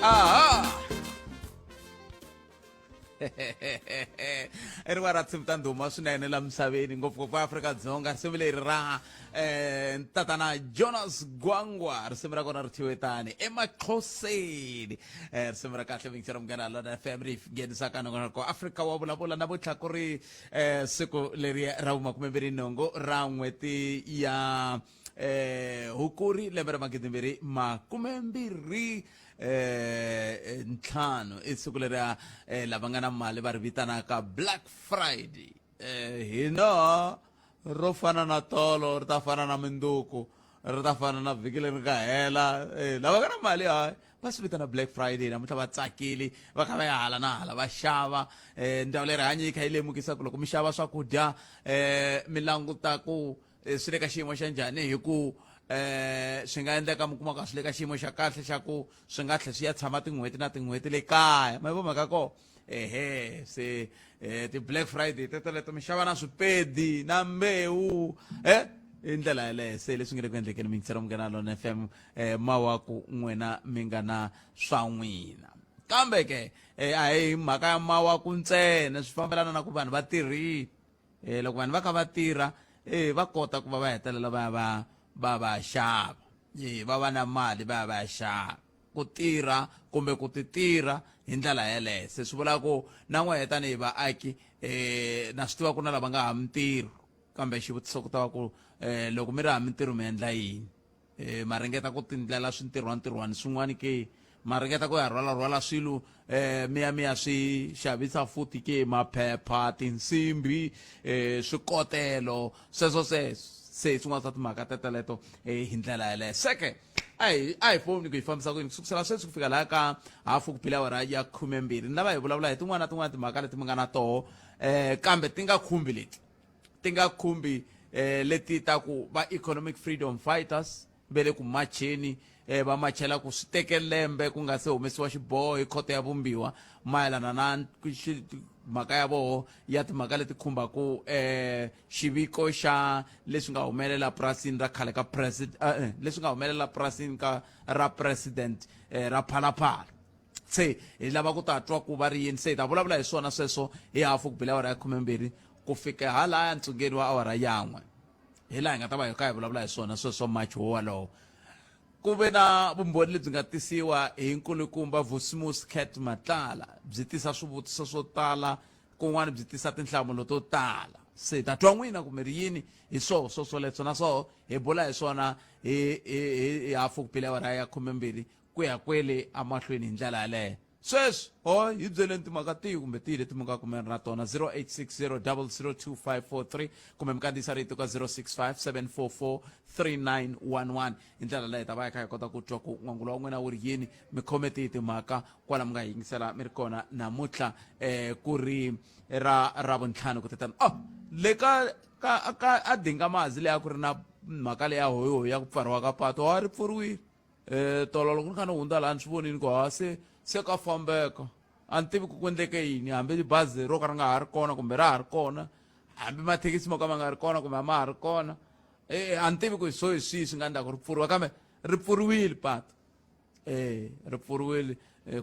Aha! I rin'wana ra tinsimu ta ndhuma swinene la misaveni, ngopfungopfu Afrika-Dzonga, risimu leri ra tatana Jonas Gwangwa. Risimu ra kona ri thyiwe tani Emaxhoseni. Risimu ra kahle, mingisero Munghana Lona FM, ri nghenisaka nongonoko Afrika wa Vulavula. Namuntlha ku ri siku leri ra vumakumembirhi-nhungu ra n'hweti ya Hukuri, lembe ra 2025. I siku leriya lava nga na mali va ri vitanaka Black Friday. Hina ro fana na tolo, ri ta fana na minduku, ri ta fana na vhiki leri nga hela. Lava nga na mali hayi va swi vitana Black Friday. Namuntlha va tsakile, va kha va ya hala na hala va xava. Ndhawu leri hanyi yi kha yi lemukisa ku loko mi xava swakudya, mi languta ku swi le ka xiyimo xa njhani, hi ku swi nga endleka mi kuma ku a swi le ka xiyimo xa kahle xa ku swi nga tlhe swi ya tshama tin'hweti na tin'hweti le kaya. Ma yi vo mhaka koho? Ehe, se ti-Black Friday teteleto mi xava na swipedi na mbewu hi ndlela yeleyo. Se leswi nge le ku endlekeni, mingiselo Munghana Lona FM, mawaku n'wina mi nga na swa n'wina. Kambe ke a hi mhaka ya mawaku ntsena, swi fambelana na ku vanhu va tirhile. Loko vanhu va kha va tirha, va kota ku va va hetelela va ya va xava, va va na mali va ya va ya xava. Ku tirha kumbe ku ti tirha hi ndlela yeleyo, se swi vula ku na n'wehe tanihi vaaki, na swi tiva ku na lava nga ha mintirho, kambe xivutiso ku ta va ku loko mi ri ha mintirho mi endla yini? Ma ringeta ku tindlela swintirhwantirhwani swin'wana ke? Ma ringeta ku ya rhwalarhwala swilo, mi ya swi xavisa futhi ke? Maphepha, tinsimbhi, swikotelo, sweswo sweswo. Se swin'wana swa timhaka teteleto hi ndlela yeleyo. Seke a hi foni ku hi fambisa ku yini kusukisela sweswi ku fika laha ka hafu ku bile awara ya 12. Ni lava hi vulavula hi tin'wana na tin'wana timhaka leti mi nga na toho, kambe ti nga khumbi leti, ti nga khumbi leti ta ku va Economic Freedom Fighters ve le ku macheni, va machela ku swi teke lembe ku nga se humesiwa xiboho hi khoto ya vumbiwa mayelana na mhaka ya voho ya timhaka leti khumbaku xiviko xa leswi nga humelela purasini ra khale ka president, leswi nga humelela purasini ka ra president ra Phalaphala. Se hi lava ku ta twa ku va ri yini. Se hi ta vulavula hi swona sweswo hi hafu ku bile awara ya 12 ku fika halaya ntsungeni wa awara yan'we, hi laha hi nga ta va hi kha hi vulavula hi swona sweswo. March wo walowo ku ve na vumbhoni lebyi nga tisiwa hi nkulukumba Vusimus Cat Matlala, byi tisa swivutiso swo tala, kun'wana byi tisa tinhlamulo to tala. Se ta twa n'wina kumbe ri yini hi swoho swo swoleswo, na swoho hi bula hi swona hi hafu ku bile awara ya 12 ku ya kwele amahlweni hi ndlela yaleyo. Sweswi ho hi byeleni timhaka tihi kumbe tihi leti mi nga kumeni na tona, 0860 002543, kumbe mi kandziyisa rito ka 065 744 3911. Hi ndlela leyi hi ta va hi kha hi kota ku twa ku n'wangulo wa n'wina wu ri yini, mi khome tihi timhaka kwala mi nga yingisela mi ri kona namuntlha, ku ri ra Ravuntlhanu ku tetana. Oh, le ka a Dingamazi leyi a ku ri na mhaka leya hoyihoyi ya ku pfariwa ka pato, wa ri pfuriwile. Tolo loko ni kha ni hundza laha ni swi vonini ku ha se ka fambeka. A ni tivi ku ku endleke yini, hambi bazi ro ka ri nga ha ri kona kumbe ra ha ri kona, hambi mathekisi mo ka ma nga ri kona kumbe a ma ha ri kona. A ni tivi ku hi swo hi swihi swi nga endla ku ri pfuriwa, kambe ri pfuriwile pato. Ri pfuriwile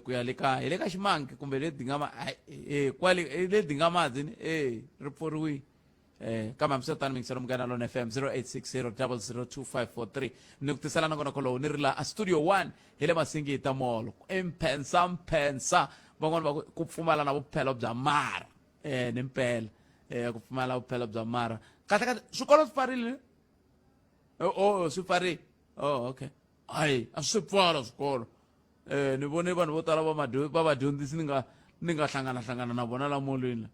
ku ya le ka hi le ka Ximangi kumbe le Dingama, kwale le Dingamazi ni ri pfuriwile. Kambe hambiswiritano, mingiselo Munghana Lona FM, 0860 002543. Ni ku tisela nongonoko lowu ni ri la a Studio 1 hi le Masingita Mall, i mphensa mphensa. Van'wani va ku pfumala na vuphelo bya mara, ni mpela ku pfumala vuphelo bya mara. Kahle kahle swikolo swi pfarile? Oh, swi pfarile. Oh, okay. Hayi, a swi pfala swikolo. Ni vone vanhu vo tala va vadyondzisi ni nga hlangana hlangana na vona la molweni.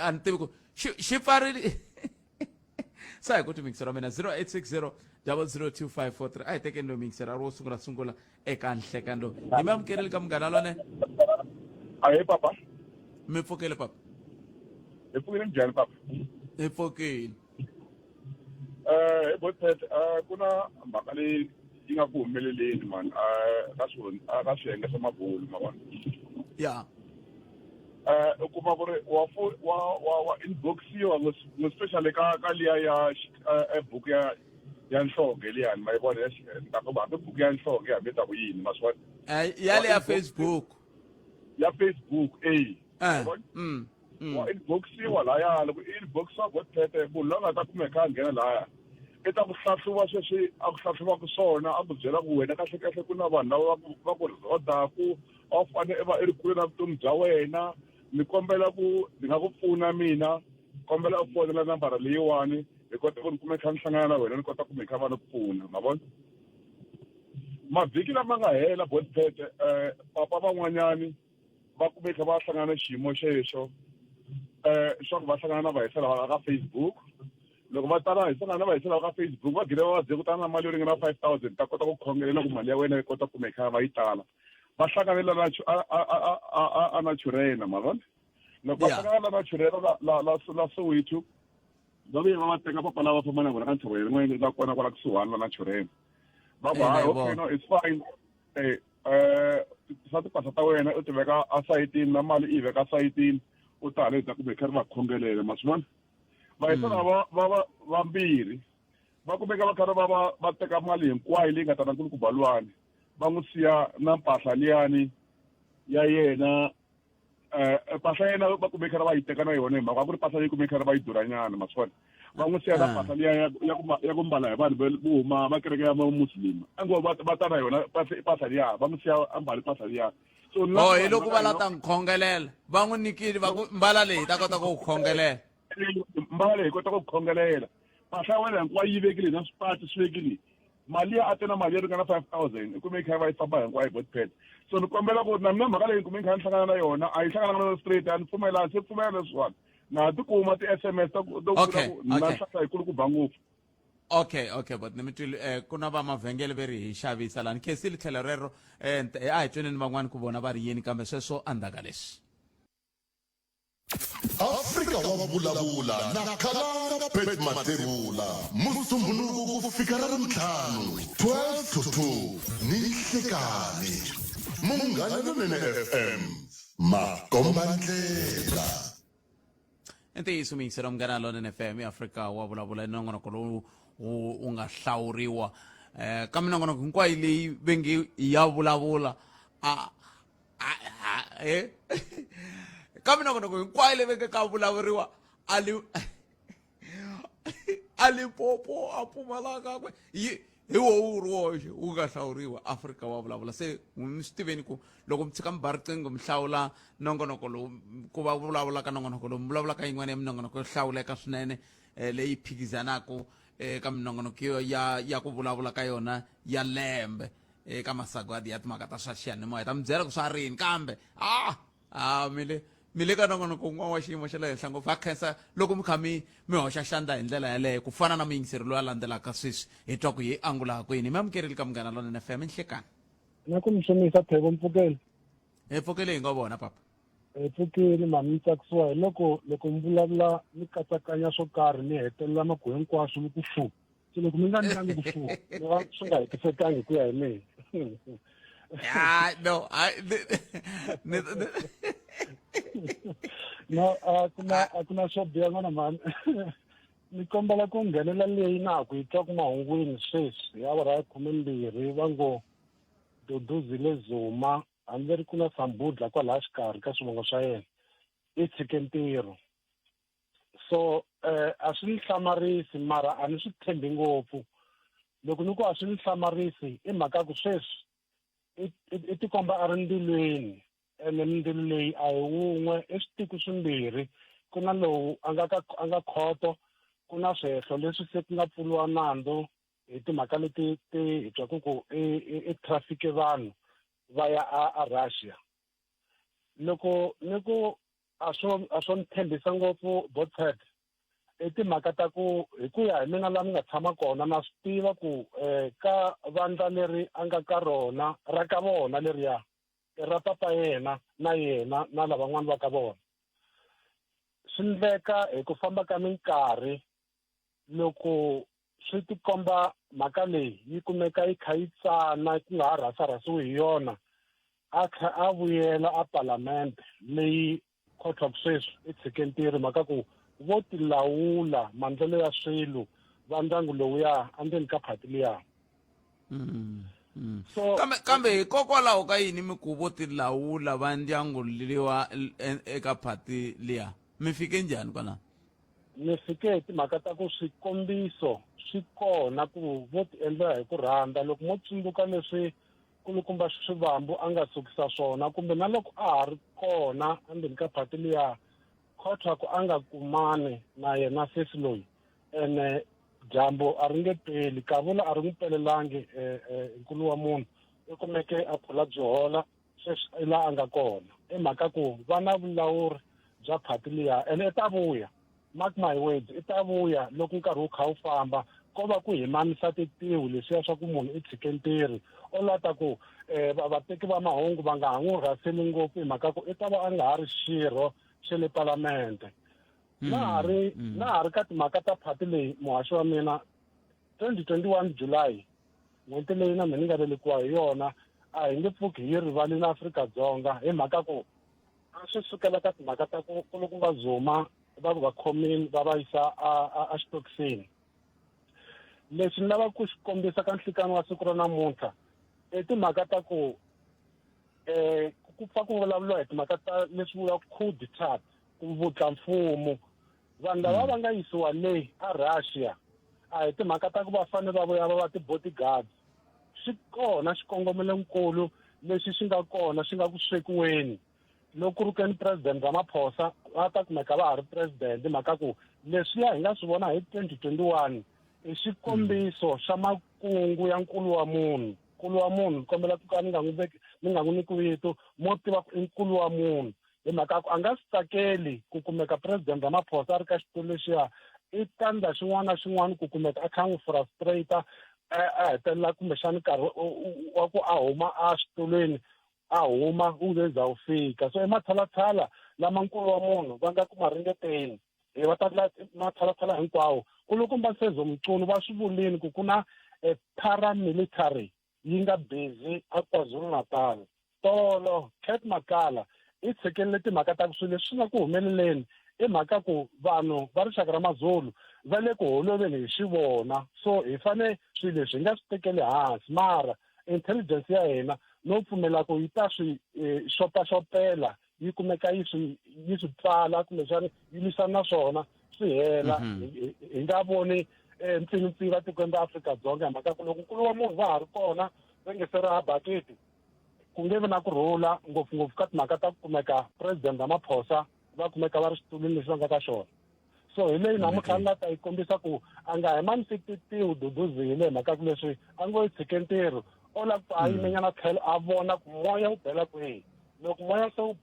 A ni tivi ku xi pfarile. Sa hi ku timikiselo mina, 0860 002543. A hi tekeni loyi mikiselo a ri wo sungula sungula eka nhlekani lowu. Hi mi amukeleli ka Munghana Lone. Ahe papa. Mi pfukile papa? Hi pfukile. Njhani papa? Hi pfukile. Hi Botpet, ku na mhaka leyi yi nga ku humeleleni man ka swiyenge swa mabulu ma vona. U kuma ku ri wa wa wa wa inboxiwa, especially ka liya ya buku ya Ya nhlonge liyani, ma yi vona ya ni ta ku hambi buku ya nhlonge, hambi ta ku yini, ma swi vona? Ya le ya Facebook. Ya Facebook e. Wa inboxiwa laya. Loko i inboxiwa, botpete, munhu loyi a nga ta kumeka a nghena laya i ta ku hlahluva sweswi a ku hlahluvaku swona, a ku byela ku wena kahle kahle ku na vanhu lava va ku rhodaku, a wu fane i va i ri kule na vutomi bya wena. Ni kombela ku ni nga ku pfuna mina, kombela u fonela nambara leyiwani, hi kota ku ni kume kha ni hlangana na wena, ni kota ku mi kha va ni ku pfuna, ma vona. Mavhiki lama nga hela, botpete, papa van'wanyani va kume kha va hlangana na xiyimo xexo, swa ku va hlangana na vahisa lava ka Facebook. Loko va tala hi hlangana na vahisa lava ka Facebook, va gine va va byela ku tana na mali yo ringana 5000, ta kota ku khongelela ku mali ya wena yi kota ku kumeka va yi tala. Va hlanganela na a Naturena, ma vona. Loko va hlangana na Naturena la Soweto, va vuye va va teka papa lava famba na vona ka ntshava yin'wana la kona kwala kusuhani la Naturena. Va ku, "Hayi, okay, no, it's fine, tisa timpahla ta wena u ti veka asayitini, na mali i yi veka asayitini, u ta hala kumbe kha ri va khongelela." Ma swi vona, vayisana va vambirhi va kumeka va karhi va teka mali hinkwayo leyi nga ta na nkulukumba luwani, va n'wi siya na mpahla liyani ya yena. Mpahla ya yena va kume kha va yi teka na yona, hi mhaka ku ri mpahla leyi kume kha va yi duranyana, ma swi vona. Va n'wi siya na mpahla liya ya ku mbala hi vanhu vo huma va kereke ya Mamuslim, a ngo va ta na yona mpahla liya, va n'wi siya a mbali mpahla liya. So oh, hi loko va la ta n'wi khongelela, va n'wi nyikile, va ku mbala leyi, ta kota ku khongelela. Mbala leyi, kota ku khongelela. Mpahla ya wena hinkwayo yi vekile na swipati swi vekile. Mali ya a te na mali yo ringana 5000, i kume yi kha va yi famba hinkwayo, botpet. So ni kombela ku na mina mhaka leyi ni kume ni kha ni hlangana na yona, a yi hlangananga na straight, a ni pfumela se pfumela leswiwani na ha tikuma ti-SMS ta ku to vula ku na nhlahla yikulu ku ba ngopfu. Okay, but ni mi twile. Ku na va mavhengele ve ri hi xavisa lani khensile tlhelo rero. A hi tweneni van'wani ku vona va ri yini, kambe sweswo endzhaku leswi. Afrika wa vulavula na Khalanga Pat Mathebula, Musumbhunuku ku fika Ravuntlhanu, 12 to 2 ni nhlekani. Munghana Lonene FM, makombandlela. I ntiyiso, miyingiselo Munghana Lonene FM, Afrika wa vulavula, i nongonoko lowu wu nga hlawuriwa ka minongonoko hinkwayo leyi ve nge ya vulavula a ka minongonoko hinkwayo leyi veke ka vulavuriwa a li a Limpopo a pfumalaka kwe yi hi wo wu ri woxe wu nga hlawuriwa, Afrika wa vulavula. Se mi swi tiveni ku loko mi tshika mi ba riqingho, mi hlawula nongonoko lowu ku va vulavula ka nongonoko lowu, mi vulavula ka yin'wana ya minongonoko yo hlawuleka swinene, leyi phikizanaka eka minongonoko ya ku vulavula ka yona ya lembe eka masagwadi ya timhaka ta swa xiyanimoya. Ta mi byela ku swa rini, kambe a mi le ka nongonoko wun'wana wa xiyimo xa le henhla ngopfu. Ha khensa loko mi kha mi hoxa xandla hi ndlela yaleyo, ku fana na muyingiseri loyi a landzelaka sweswi, hi twa ku hi angula kwini. Mi amukerile ka Munghana Lonene FM, nhlekani. Na ku mi xonisa, Pheko, mpfukele? Hi pfukele, hi nga vona papa. Hi pfukile mani. Mi tsakisiwa hi loko mi vulavula, mi katsakanya swo karhi, mi hetelela ma ku hinkwaswo mi ku fu. So loko mi nga ndlangi ku fu, mi va swi nga hetisekangi hi ku ya hi mina. Ah, no, No, a ku na swo biha, n'wana mhani. Ni kombela ku nghenela leyi na ha ku yi twa ku mahungwini sweswi hi awara ya 12, va ngo Duduzile Zuma, hambi ri ku na sambudla kwalaya xikarhi ka swivongo swa yena, i tshike ntirho. So a swi ni hlamarisi, mara a ni swi tshembi ngopfu. Loko ni ku a swi ni hlamarisi, i mhaka ku sweswi i tikomba a ri ndzilweni, ene mindzilo leyi a hi wun'we, i switiko swimbirhi. Ku na lowu a nga ka a nga khoto, ku na swihehlo leswi se ku nga pfuriwa nandzu hi timhaka leti ti hi twaku ku i traffic vanhu va ya a Russia. Loko ni ku a swo ni tshembisa ngopfu, Botpad, i timhaka ta ku hi ku ya hi mina laha ni nga tshama kona, na swi tiva ku ka vandla leri a nga ka rona ra ka vona leriya i ra papa yena na yena na lavan'wana va ka vona. Swi ndleka hi ku famba ka minkarhi, loko swi tikomba mhaka leyi yi kumeka yi kha yi tsana, ku nga ha rhasarhasiwi hi yona, a tlha a vuyela a palamende leyi khotlhwaku sweswi i tshike ntirho, mhaka ku vo tilawula maendlelo ya swilo. va ndyangu lowuya endzeni ka phati liya. So Kambe kambe hikokwalaho ka yini mi ku vo tilawula va ndyangu liwa eka phati liya? Mi fike njhani kwalano? Ni fike hi timhaka ta ku swikombiso swi kona ku vo tiendlela hi ku rhandza. Loko mo tsundzuka leswi Kulukumba Shivambu a nga sukisa swona kumbe na loko a ha ri kona endzeni ka phati liya, Khotha ku a nga kumani na yena sesi loyi ene dyambu a ri nge peli, kavula a ri n'wi pelelangi nkulu wa munhu i kumeke a phula byi hola sweswi i la a nga kona. I mhaka ku va na vulawuri bya phati liya ene i ta vuya, mark my words, i ta vuya loko nkarhi wu kha wu famba. Ko va ku hi mamisa titihu leswiya swa ku munhu i tshike ntirho, o lata ku vateki va mahungu va nga ha n'wi rhaseli ngopfu hi mhaka ku i ta va a nga ha ri xirho xa le palamente. Na ha ri na ha ri ka timhaka ta phati leyi, muhaxi wa mina, 2021 July, n'hweti leyi na mina ni nga velekiwa hi yona, a hi nge pfuki hi yi rivalile Afrika-Dzonga hi mhaka ku a swi sukela ka timhaka ta ku kulukumba Zuma va ku va khomile va va yisa a xitokisini. Leswi ni lavaka ku xi kombisa ka nhlikani wa siku ra namuntlha i timhaka ta ku ku pfa ku vulavuriwa hi timhaka ta leswi vuriwaka coup d'etat, ku vutla mfumo. Vanhu lava va nga yisiwa le a Russia a hi timhaka ta ku va fanele va vuya va va ti-bodyguards. Xi kona xikongomelonkulu lexi xi nga kona xi nga ku swekiweni loko ku ri keni President Ramaphosa va ta kumeka va ha ri president, hi mhaka ku leswiya hi nga swi vona hi 2021 i xikombiso xa makungu ya nkulu wa munhu. Nkulu wa munhu, ni kombela ku ka ni nga n'wi veki, ni nga n'wi nyiki vito, mo tiva ku i nkulu wa munhu, hi mhaka ku a nga swi tsakeli ku kumeka President Ramaphosa a ri ka xitulu lexiya. I tandza xin'wana na xin'wana ku kumeka a kha a n'wi frustrate, a hetelela kumbexana nkarhi wa ku a huma a xitulwini a huma wu nge za wu fika. So i matshalatshala lama nkulu wa munhu va nga ku ma ringeteni, hi va ta matshalatshala hinkwawo. Kulukumba Senzo Mchunu va swi vulini ku ku na paramilitary yi nga busy a KwaZulu-Natal. Tolo Cat Matlala i tshikelele timhaka ta ku swilo leswi swi nga ku humeleleni i mhaka ku vanhu va rixaka ra Mazulu va le ku holoveni hi xivona, so hi fane swilo leswi hi nga swi tekeli hansi, mara intelligence ya hina no pfumela ku yi ta swi xopaxopela, yi kumeka yi swi yi swi pfala kumbexana yi lwisana na swona swi hela, hi nga voni mpfilumpfilu etikweni ra Afrika-Dzonga, hi mhaka ku loko nkulu wa munhu va ha ri kona va nge se raha bakiti, ku nge vi na ku rhula, ngopfungopfu ka timhaka ta ku kumeka President Ramaphosa va kumeka va ri xitulwini lexi va nga ka xona. So hi leyi namuntlha ni la ta yi kombisa ku a nga hi mani tititiwu Duduzile, hi mhaka ku leswi a ngo yi tshike ntirho, o lava ku a yimenyana tlhelo a vona ku moya wu bela kwihi. Loko moya se wu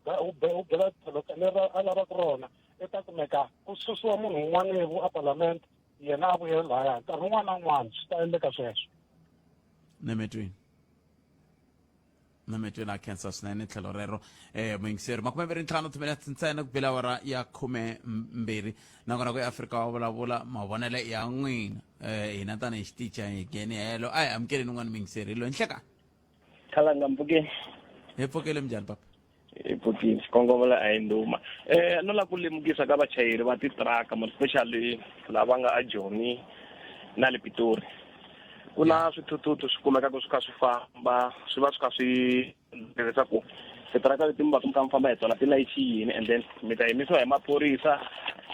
bela tlhelo leri a lavaka rona, i ta kumeka ku susiwa munhu un'wana evu a parliament, yena a vuyela lahaya. Nkarhi wun'wana na wun'wana swi ta endleka sweswo. Nemetweni nametweni, a khensa swinene tlhelo rero. Muyingiseri, 25 timinetse ntsena ku bela awara ya 12, nakona ku eAfrika wa vulavula mavonelo ya n'wina. Hina tanihi xiticha hi ngheni helo. A hi amukeleni un'wana muyingiseri loyi. Nhlekani. Khalanga, mpfukeni. Hi pfukele, minjhani papa? Hi pfukile, xikongomelo a hi nduma. No lava ku lemukisa ka vachayeri va titiraka, more especially lava nga aJoni na le Pitori. Ku na swithuthuthu swi kumekaka swi kha swi famba, swi va swi kha swi tirhisa ku titiraka leti mi va mi kha mi famba hi tona ti layichi yini, and then mi ta yimisiwa hi maphorisa,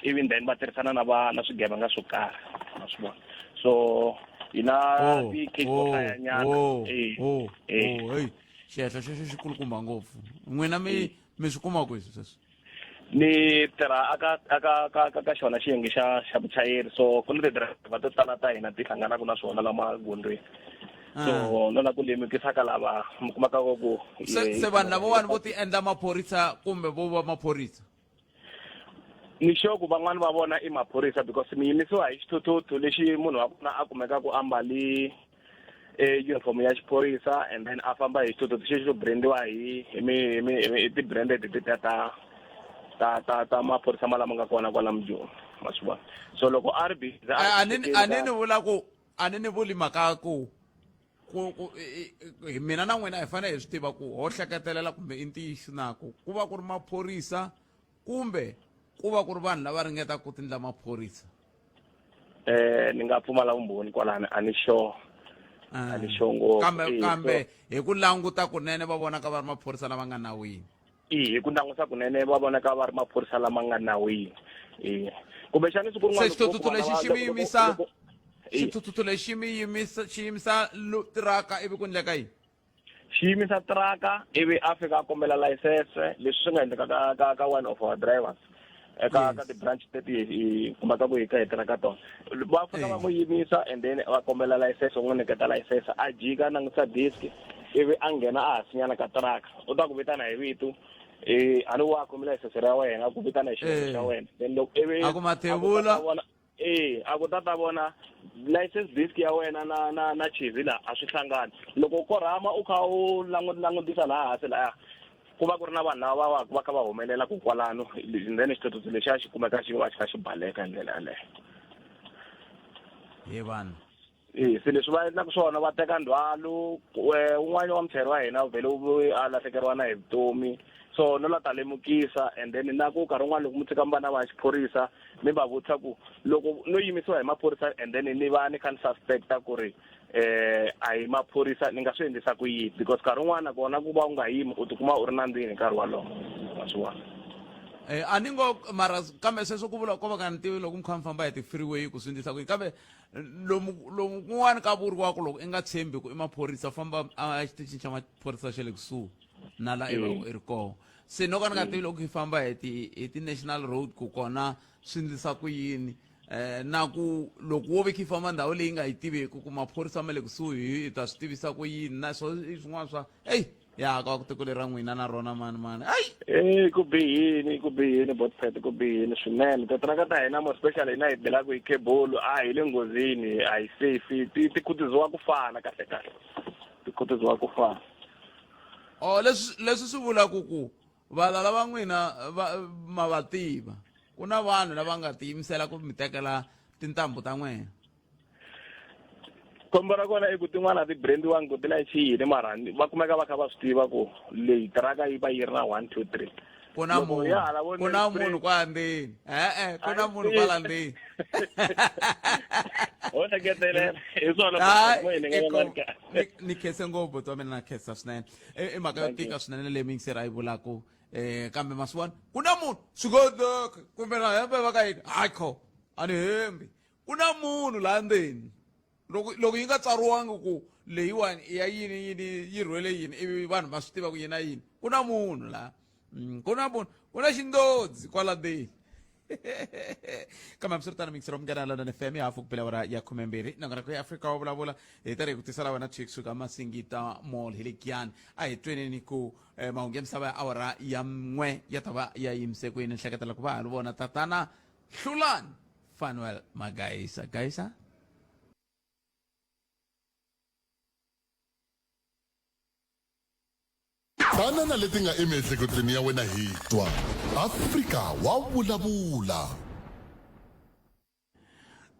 ivi then va tirhisana na va na swigevenga swo karhi, ma swi vona. So hi na ti-case to hlayanyana. Hey, xihehlo xexo xi kulukumba ngopfu. N'wina mi swi kuma kwihi sweswo? Ni tirha aka aka ka ka ka xona xiyenge xa vuchayeri, so ku na ti-driver to tala ta hina ti hlanganaka na swona la magondzweni. So no la ku lemukisa ka lava mi kumaka ku Se vanhu lavawani vo ti endla maphorisa kumbe vo va maphorisa? Ni sure ku van'wani va vona i maphorisa, because mi yimisiwa hi xithuthuthu lexi munhu wa kona a kumeka ku ambali e uniform ya xiphorisa, and then a famba hi xithuthuthu xexo xo brandiwa hi ti-branded tetiya ta maphorisa ma lama nga kona kwala Mujoni, ma swi vona. So loko a ri busy a ni ni vula ku a ni ni vuli mhaka ku hi mina na n'wina hi fanele hi swi tiva ku ho hleketelela kumbe i ntiyiso na ku ku va ku ri maphorisa kumbe ku va ku ri vanhu lava ringetaka ku tindla maphorisa. Ni nga pfumala vumbhoni kwalani a ni sure a ni sure ngopfu Kambe kambe hi ku languta kunene va vonaka va ri maphorisa lama nga nawini. I hi ku languta kunene va vonaka va ri maphorisa lama nga nawini. E kumbexani siku rin'wana se xithuthuthu lexi xi mi yimisa xithuthuthu lexi mi yimisa xi yimisa tiraka ivi ku endleka yini? Xi yimisa tiraka ivi a fika a kombela layisense leswi swi nga endleka ka ka ka one of our drivers eka ka ti-branch leti hi kumaka ku hi ka hi tirha ka tona. Va fika va n'wi yimisa and then va kombela layisense u n'wi nyiketa layisense a jika a langutisa disk ivi a nghena a hasinyana ka tiraka u ta ku vitana hi vito eh a ni wa khome layisense ra wena a ku vitana hi xivongo xa wena then loko ivi a ku mathevula Eh, a ku ta vona license disc ya wena na na na chizi la a swi hlangani. Loko u korhama u kha u langutisa laha hansi laya ku va ku ri na vanhu lava va va kha va humelela ku kwalano then xithothotho lexiya xi kumeka xi va xi kha xi baleka hi ndlela yaleyo. He vanhu. E se leswi va endlaka swona va teka ndzhwalo un'wana wa muchayeri wa hina u vhele u a lahlekeriwa na hi vutomi so no la ta lemukisa and then na ku nkarhi wun'wana loko mi tshika mi va na va xiphorisa mi va vutisa ku loko no yimisiwa hi maphorisa and then ni va ni kha ni suspecta ku ri eh a hi maphorisa ni nga swi endlisa ku yini because nkarhi wun'wana kona ku va u nga yimi u tikuma u ri na ndzini hi nkarhi wolowo wa swi vona. Eh, a ni ngo mara kambe sweswo ku vula ko va nga ni tivi loko mi kha mi famba hi ti-freeway ku swi endlisa ku yini kambe lomu lomu kun'wana ka vuriwa ku loko i nga tshembi ku i maphorisa famba a xitichini xa maphorisa xa le kusuhi na la i va i ri kona se no ka ni nga tivi loko hi famba hi ti hi ti-national road ku kona swi ndlisa ku yini eh na ku loko wo ve kha i famba ndhawu leyi nga yi tiveki ku maphorisa ma le kusuhi hi ta swi tivisa ku yini na swo i swin'wana swa eyi ya ka tiko leri ra n'wina na rona mani mani ayi e ku bihini ku bihini botpet ku bihini swinene titiraka ta hina mo especially hina hi dilaka hi cable a hi le nghozini a hi safe ti ti khutaziwa ku fana kahle kahle ti khutaziwa ku fana oh leswi leswi swi vulaka ku valala va n'wina va ma va tiva ku na vanhu lava nga tiyimisela ku mi tekela tintambu ta n'wina Khombo ra kona i ku tin'wana a ti brandiwangi ku ti layiche yini mara va kumeka va kha va swi tiva ku leyi tiraka yi va yi ri na 1 2 3 ku na munhu ku na munhu kwala ndzeni e-e ku na munhu kwala ndzeni ho hleketelela hi swona ni khense ngopfu buti wa mina na khensa swinene i mhaka yo tika swinene leyi miyingiseri a yi vulaka um kambe ma swi vona ku na munhu swi ngo kumbe na hembe va ka yini hayi kho a ni hembi Ku na munhu laha ndzeni loko loko yi nga tsariwangi ku leyiwani i ya yini yini yi rhwele yini ivi vanhu va swi tiva ku yi na yini ku na munhu laha mm, ku na munhu ku na xindodzi kwala ndzeni kambe hambiswiritano mixero munghana London FM ya hafu ku bela awara ya khumembirhi nangona ku ya Afrika wa vulavula hi ta ri hi ku tisela wena thwi kusuka Masingita Mall hi le Giyani a hi tweneni ku eh, mahungu ya misava ya awara ya n'we ya ta va ya yimise ku yini nhleketela ku va ha ri vona tatana Hlulani Fanuel Magaisa. Gaisa? Tana na leti nga emiehleketweni ya wena hi twa. Afrika wa vulavula.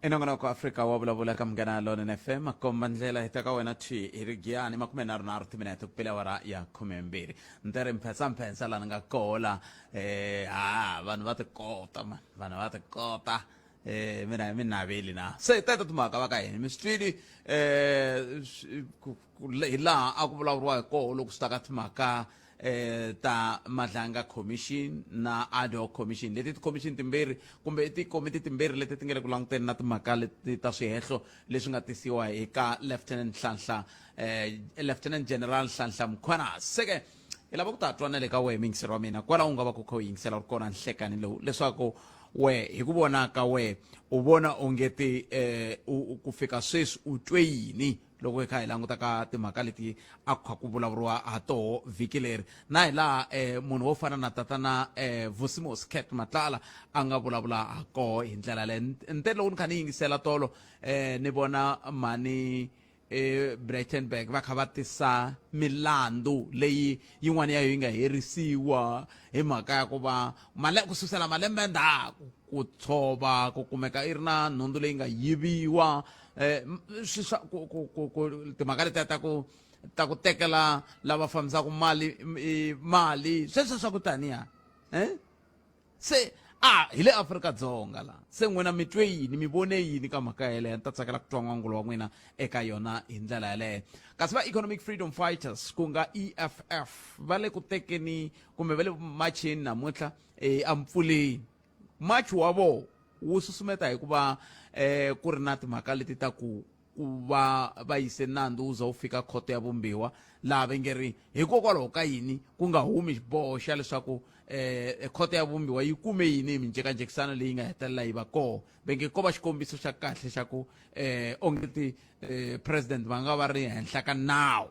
Enongonoko Afrika wa vulavula ka Munghana Lonene FM makomba ndlela hi ta ka wena thwi hi ri Giyani 36 timinete ku pela awara ya 12 ni ri mphensa mphensa laha ni nga koho la eh ha vanhu va tikota man vanhu va tikota eh mina hi mi naveli na se teto timhaka va ka hina mi swi twili eh hi laha a ku vulavuriwa hi koho loko swi ta ka timhaka eh ta Madlanga Commission na Ad hoc Commission leti ti-commission timbirhi kumbe i tikomiti timbirhi leti ti nga le ku languteni na timhaka leti ta swihehlo leswi nga tisiwa hi ka Lieutenant Nhlanhla eh Lieutenant General Nhlanhla Mkhwanazi se ke hi lava ku ta twa na le ka wehe muyingiseri wa mina kwala u nga va ku kha u yingisela u ri kona nhlekani lowu leswaku we hi ku vona ka we u vona ongeti um ku fika sweswi u twe yini loko hi kha hi languta ka timhaka leti a ku kha ku vulavuriwa ha toho vhiki leri na hi laha um munhu wo fana na tatana um Vusimusi Cat Matlala a nga vulavula ha koho hi ndlela leyo nte loko ni kha ni yingisela tolo um ni vona mhani eBreitenberg va kha va tisa milandzu leyi yin'wana ya yo yi nga herisiwa hi mhaka ya ku va male ku susela malembe ndzhaku ku tshova ku kumeka i ri na nhundzu leyi nga yiviwa um swi swa ku ku ku ku timhaka letiya ta ku ta ku tekela lava fambisaka mali mali sweswo swa ku taniya eh se A hi le Afrika-Dzonga la. Se n'wina mi twe yini, mi vone yini ka mhaka yeleyo? Ni ta tsakela ku twa n'wangulo wa n'wina eka yona hi ndlela yeleyo. Kasi va Economic Freedom Fighters ku nga EFF va le ku tekeni kumbe va le macheni namuntlha eMpfuleni. March wa vona wu susumeta hi ku va ku ri na timhaka leti ta ku ku va va yise nandzu wu za wu fika khoto ya vumbiwa laha va nge ri hikokwalaho ka yini ku nga humi xiboho xa leswaku eh khoto ya vumbiwa yi kume yini hi minjhekanjhekisano leyi nga hetelela yi va koho va nge ko va xikombiso xa kahle xa ku eh onge ti eh, president va nga va ri henhla ka nawu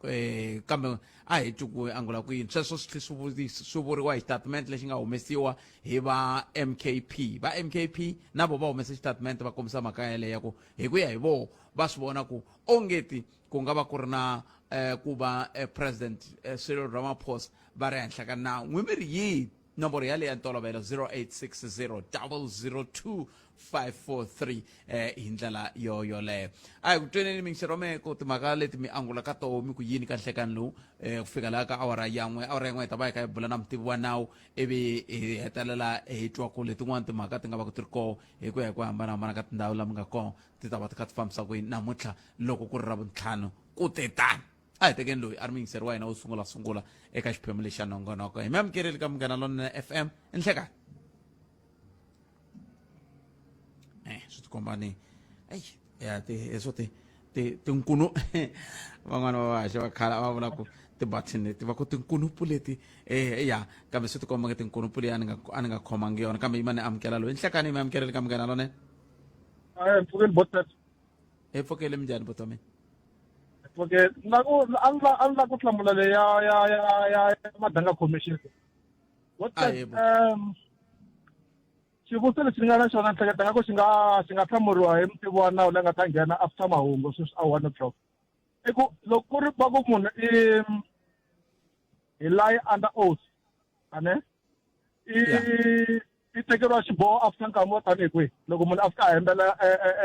eh kambe a hi twi ku angula ku yini sweswo swi tlhe swi vuriwa hi xitatimende lexi nga humesiwa hi va MKP va MKP na vo va humese xitatimende va kombisa mhaka yeleyo ya ku hi ku ya hi voho va swi vona ku ongeti ku nga va ku ri na eh, ku va eh, president eh, Cyril Ramaphosa va ri henhla ka nawu n'wi mi ri yini nomboro yaleyo ya ntolovelo 0860 002 543 eh hi ndlela yo yoleyo a hi ku tweneni minxirhome ku timhaka leti mi angula ka toho mi ku yini ka nhlekani lowu eh ku fika laha ka awara yan'we awara yan'we hi ta va hi kha hi bula na mutivi wa nawu ivi hi hetelela hi twa ku letin'wana timhaka ti nga va ku ti ri koho hi ku ya hi ku hambanahambana ka tindhawu la mi nga kona ti ta va ti kha ti fambisa ku yini namuntlha loko ku ri ra vuntlhanu ku te tani a hi tekeni loyi a ri muyingiseri wa hina wo sungula sungula eka xiphemu lexi xa nongonoko hi mi amukeleli ka munghana lonene fm nhlekani eh swi tikomba ni eyi ya ti leswo ti ti tinkunu van'wana va vahaxa va khala va vula ku ti-button leti va ku tinkunupu leti eh ya kambe swi tikomba nge tinkunupu leyi a ni nga a ni nga khomangi yona kambe yi ma ni amukela loyi nhlekani yi mi amukeleli ka munghana lonene Hayi, mpfukeni botset. hi pfukele minjhani buti wa mina Okay, na ku a ni la a ni la ku hlamula leyi ya ya ya ya ya Madanga Commission. What Ah, yebo. Xivutiso lexi ni nga na xona ni hleketa nga ku xi nga xi nga hlamuriwa hi mutivi wa nawu loyi nga ta nghena after mahungu sweswi a 1 o'clock. I ku loko ku ri va ku munhu i hi lie under oath ane i i tekeriwa xiboho after nkarhi wo tanihi kwihi loko munhu a fika a hembela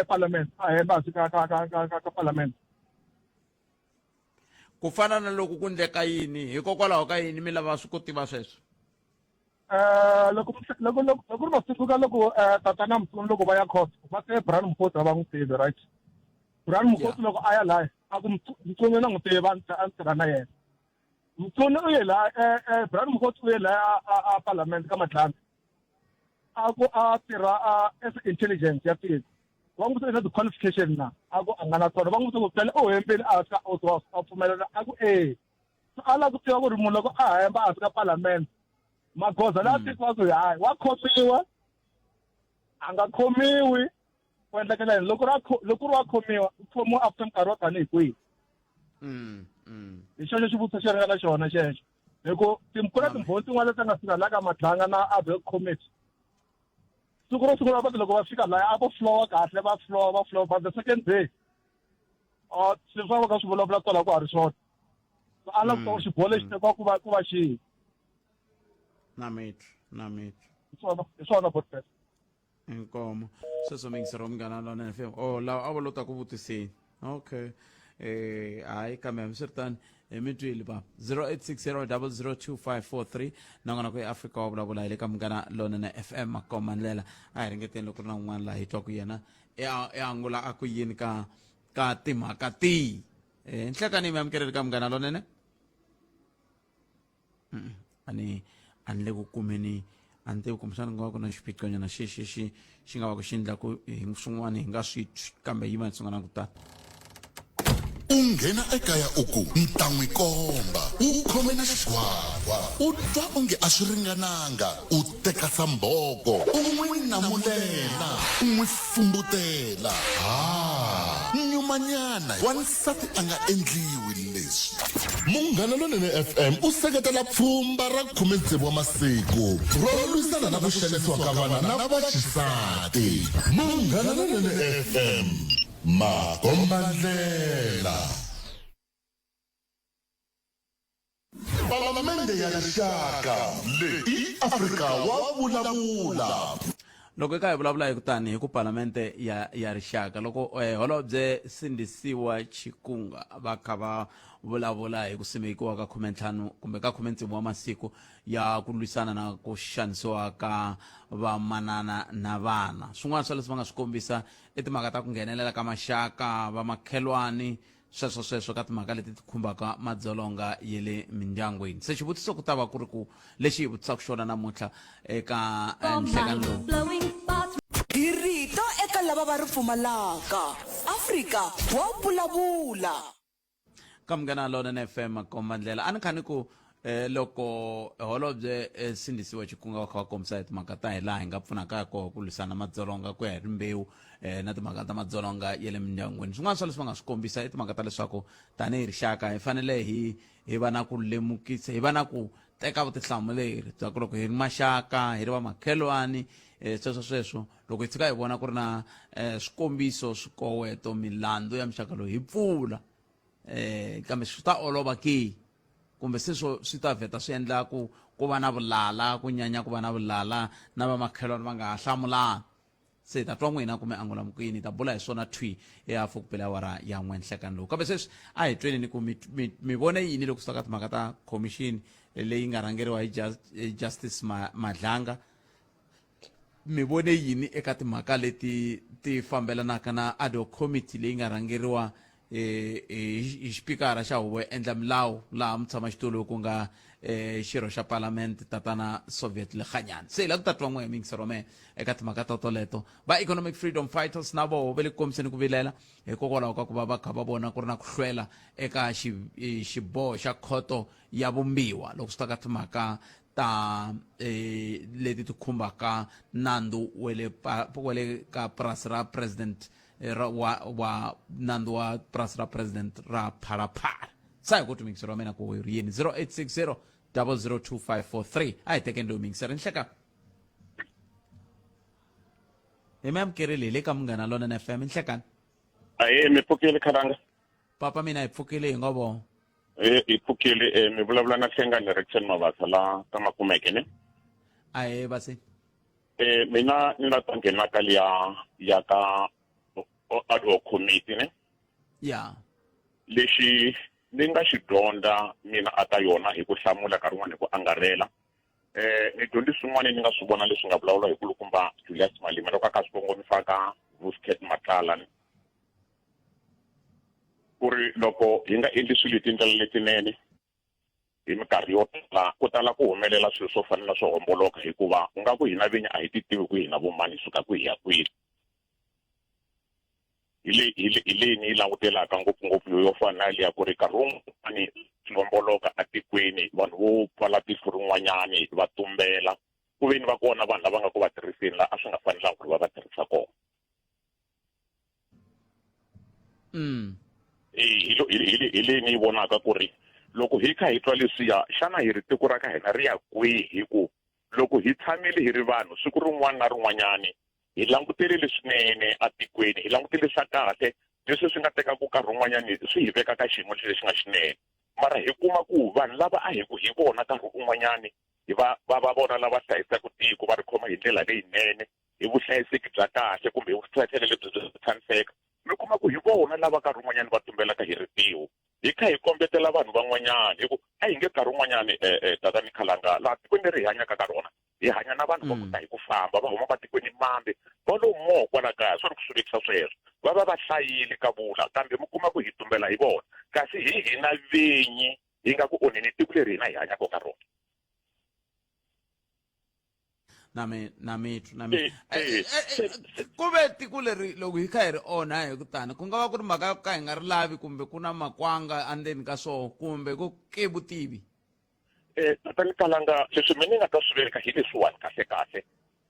eparliament a hemba hansi ka ka ka ka ka ka parliament ku fana na loko ku ndleka yini hikokwalaho ka yini mi lava swi ku tiva sweswo Eh loko loko loko loko ri masiku ka loko eh, tatana Mtsunu loko va ya court va te Brian Mukhosi a va n'wi tivi right Brian Mukhosi loko a ya laya a ku Mtsunu na n'wi tiva a ni tirha na yena Mtsunu u ye laha eh, eh, Brian Mukhosi u ye laha a parliament ka Madlanga a ku a tirha a as intelligence ya tiko va n'wi vutisa ti-qualification na a ku a nga na tona va n'wi vutisa ku phela u hembile a fika a pfumelela a ku e a lava ku tiva ku ri munhu loko a hemba a fika parliament magoza lawa tekiwaka ku hayi wa khomiwa a nga khomiwi ku endlekela yini loko ra loko ri wa khomiwa u khomiwa after nkarhi wo tanihi kwihi hi xexo xivutiso xi ringana xona xexo hi ku ku na timbhoni tin'wana leti nga fika la ka Madlanga na Abel Committee siku ro sungula va loko va fika laya a vo flowa kahle va flowa va flowa but the second day swilo swa va ka swi vulavula kwala ku ha ri swona so a lava ku xiboho lexi tekiwa ku va ku va xihi na mitwa na mitwa hi swona hi swona botbet inkomo sweswo mingisero wa munghana lona fm oh lawa a va lo ta ku vutiseni okay eh hayi kambe hambiswiritano hi mi twile ba 0860002543 nakona ku eafrika wa vulavula hi le ka munghana lonene fm makoma ndlela a hi ringeteni loko ri na un'wana laha hi twaku yena i angula a ku yini ka ka timhaka tihi eh nhlekani mi amukeleli ka munghana lonene a ni a ni le ku kumeni a ni tivi kumbexana ku nga va ku na xiphiqonyana xi xi xi xi nga va ku xi endla ku hi swin'wana hi nga swi twi kambe yi va sungula ku tani U nghena ekaya u ku ni ta n'wi komba u khome na xigwagwa u twa onge a swi ringananga u teka sambhoko u n'wi namulela u n'wi fumbutela ha nyumanyana wansati a nga endliwi leswi Munghana Lonene FM u seketela pfhumba ra 16 wa masiku ro lwisana na ku xanisiwa ka vana na vaxisati. Munghana Lonene FM, makombandlela. Palamende ya Rixaka, leyi i Afrika wa vulavula. Loko eka hi vulavula hi ku tani hi ku Palamente ya ya Rixaka loko eh, Holobye Sindisiwa Chikunga va kha va vulavula hi ku simekiwa ka 15 kumbe ka 16 wa masiku ya ku lwisana na ku xanisiwa ka vamanana na vana. Swin'wana swa leswi va nga swi kombisa i timhaka ta ku nghenelela ka maxaka, vamakhelwani, sweswo sweswo ka timhaka leti ti khumbaka madzolonga ya le mindyangwini. Se xivutiso ku ta va ku ri ku lexi hi vutisaka xona namuntlha eka eh, nhlekani lowu. Hi rito eka lava va ri pfumalaka. Afrika wa vulavula. Ka Munghana Lonene FM komba ndlela a ni kha ni ku eh, loko holobye eh, Sindisiwe Chikunga va kha va kombisa hi timhaka ta hi laha hi nga pfunaka koho ku lwisana madzolonga ku ya hi rimbewu eh, na timhaka ta madzolonga ya le mindyangwini. Swin'wana swa leswi va nga swi kombisa i timhaka ta leswaku tanihi rixaka hi fanele hi hi va na ku lemukisa, hi va na ku teka vutihlamuleri bya ku loko hi ri maxaka, hi ri vamakhelwani, eh, sweswo sweswo loko hi tshuka hi vona ku ri na eh, swikombiso, swikoweto, milandzu ya muxaka lowu hi pfula eh, kambe swi ta olova ke kumbe se swo swi ta vheta swi endla ku ku va na vulala, ku nyanya ku va na vulala na vamakhelwani va nga ha hlamulani. Se hi ta twa n'wina kumbe angula mukwini, hi ta bula hi swona thwi ehafu ku pela awara ya n'we nhlekani lowu. Kambe sweswi a hi tweni ni ku mi, mi, mi vone yini loko swi ta ka timhaka ta khomixini leyi nga rhangeriwa hi Justice Madlanga. Mi vone yini eka timhaka leti ti fambelanaka na ad hoc committee leyi nga rhangeriwa hi xipikara xa huvo yo endla milawu laha mutshamaxitulu ku nga xirho xa palamende tatana Soviet Lekganyane. Se hi lava ku ta twa n'we miyingiseri wa mehe eka timhaka to toleto. Va Economic Freedom Fighters na voho va le ku kombiseni ku vilela hikokwalaho ka ku va va kha va vona ku ri na ku hlwela eka xiboho xa khoto ya vumbiwa loko swi ta ka timhaka ta leti ti khumbaka nandzu wa le wa le ka purasi ra president ra wa wa nandzu wa purasi ra president ra Phalaphala. Sa hi ku twi wa mina ku ri yini 0860 002543 a hi tekeni lowu mingiseri nhleka hi mi amukerile hi le ka Munghana Lonene FM nhlekani. Ahee, mi pfukile khalanga? Papa mina hi pfukile hi ngo vo. E hi pfukile e mi vulavula na Hlengani Reckson Mabasa la ka Makumeke ne? Ahee basi. E mina ni la ta nghena ka liya ya ka ad hoc committee ne? Ya. Lexi ni nga xi dyondza mina aka yona hi ku hlamula nkarhi wun'wana hi ku angarhela ni dyondze swin'wana ni nga swi vona leswi nga vulavula hi kulukumba Julius Malema loko a kha swi kongomisa ka Vuscat Matlala ku ri loko hi nga endli swilo hi tindlela letinene hi minkarhi yo tala ku tala ku humelela swilo swo fana na swo homboloka hikuva u nga ku hina vinyi a hi ti tivi ku hina vomani hi suka kwihi ya kwihi. Hi leyi hi leyi hi leyi ni yi langutelaka ngopfungopfu yo yo fana na liya ku ri nkarhi wun'wani swi homboloka atikweni vanhu vo pfala tihlo rin'wanyani va tumbela ku ve ni va kona vanhu lava nga ku va tirhiseni la a swi nga fanelanga ku ri va va tirhisa kona. Hi leyi ni yi vonaka ku ri loko hi kha hi twa leswiya xana hi ri tiko ra ka hina ri ya kwihi hi ku loko hi tshamile hi ri vanhu siku rin'wana na rin'wanyani hi langutele leswinene atikweni hi langutele swa kahle leswi swi nga tekaka nkarhi wun'wanyani swi hi veka ka xiyimo lexi nga xinene mara hi kuma ku vanhu lava a hi ku hi vona nkarhi un'wanyani hi va va va vona lava hlayisaka tiko va ri khoma hi ndlela leyinene hi vuhlayiseki bya kahle kumbe hi vuhlayiseki lebyi byi tshamiseka mi kuma ku hi vona lava nkarhi wun'wanyani va tumbelaka hi ritiho hi kha hi kombetela vanhu van'wanyana hi ku a hi nge nkarhi wun'wanyani tatani Khalanga laha tikweni leri hi hanyaka ka rona hi hanya na vanhu va ku ta hi ku famba va huma matikweni mambe va lo moo kwala kaya swo ri ku swi vekisa sweswo va va va hlayile ka vula kambe mi kuma ku hi tumbela hi vona kasi hi hina vinyi hi nga ku onheni tiko leri hina hi hanyaka ka rona. Na mi na mi twa na mi ku ve tiko leri loko hi kha hi ri onha hi ku tani ku nga va ku ri mhaka ya ku ka hi nga ri lavi kumbe ku na makwanga endzeni ka swoho kumbe ku ke vutivi. Tatani Kalanga leswi mina ni nga ta swi veka hi leswiwani kahle kahle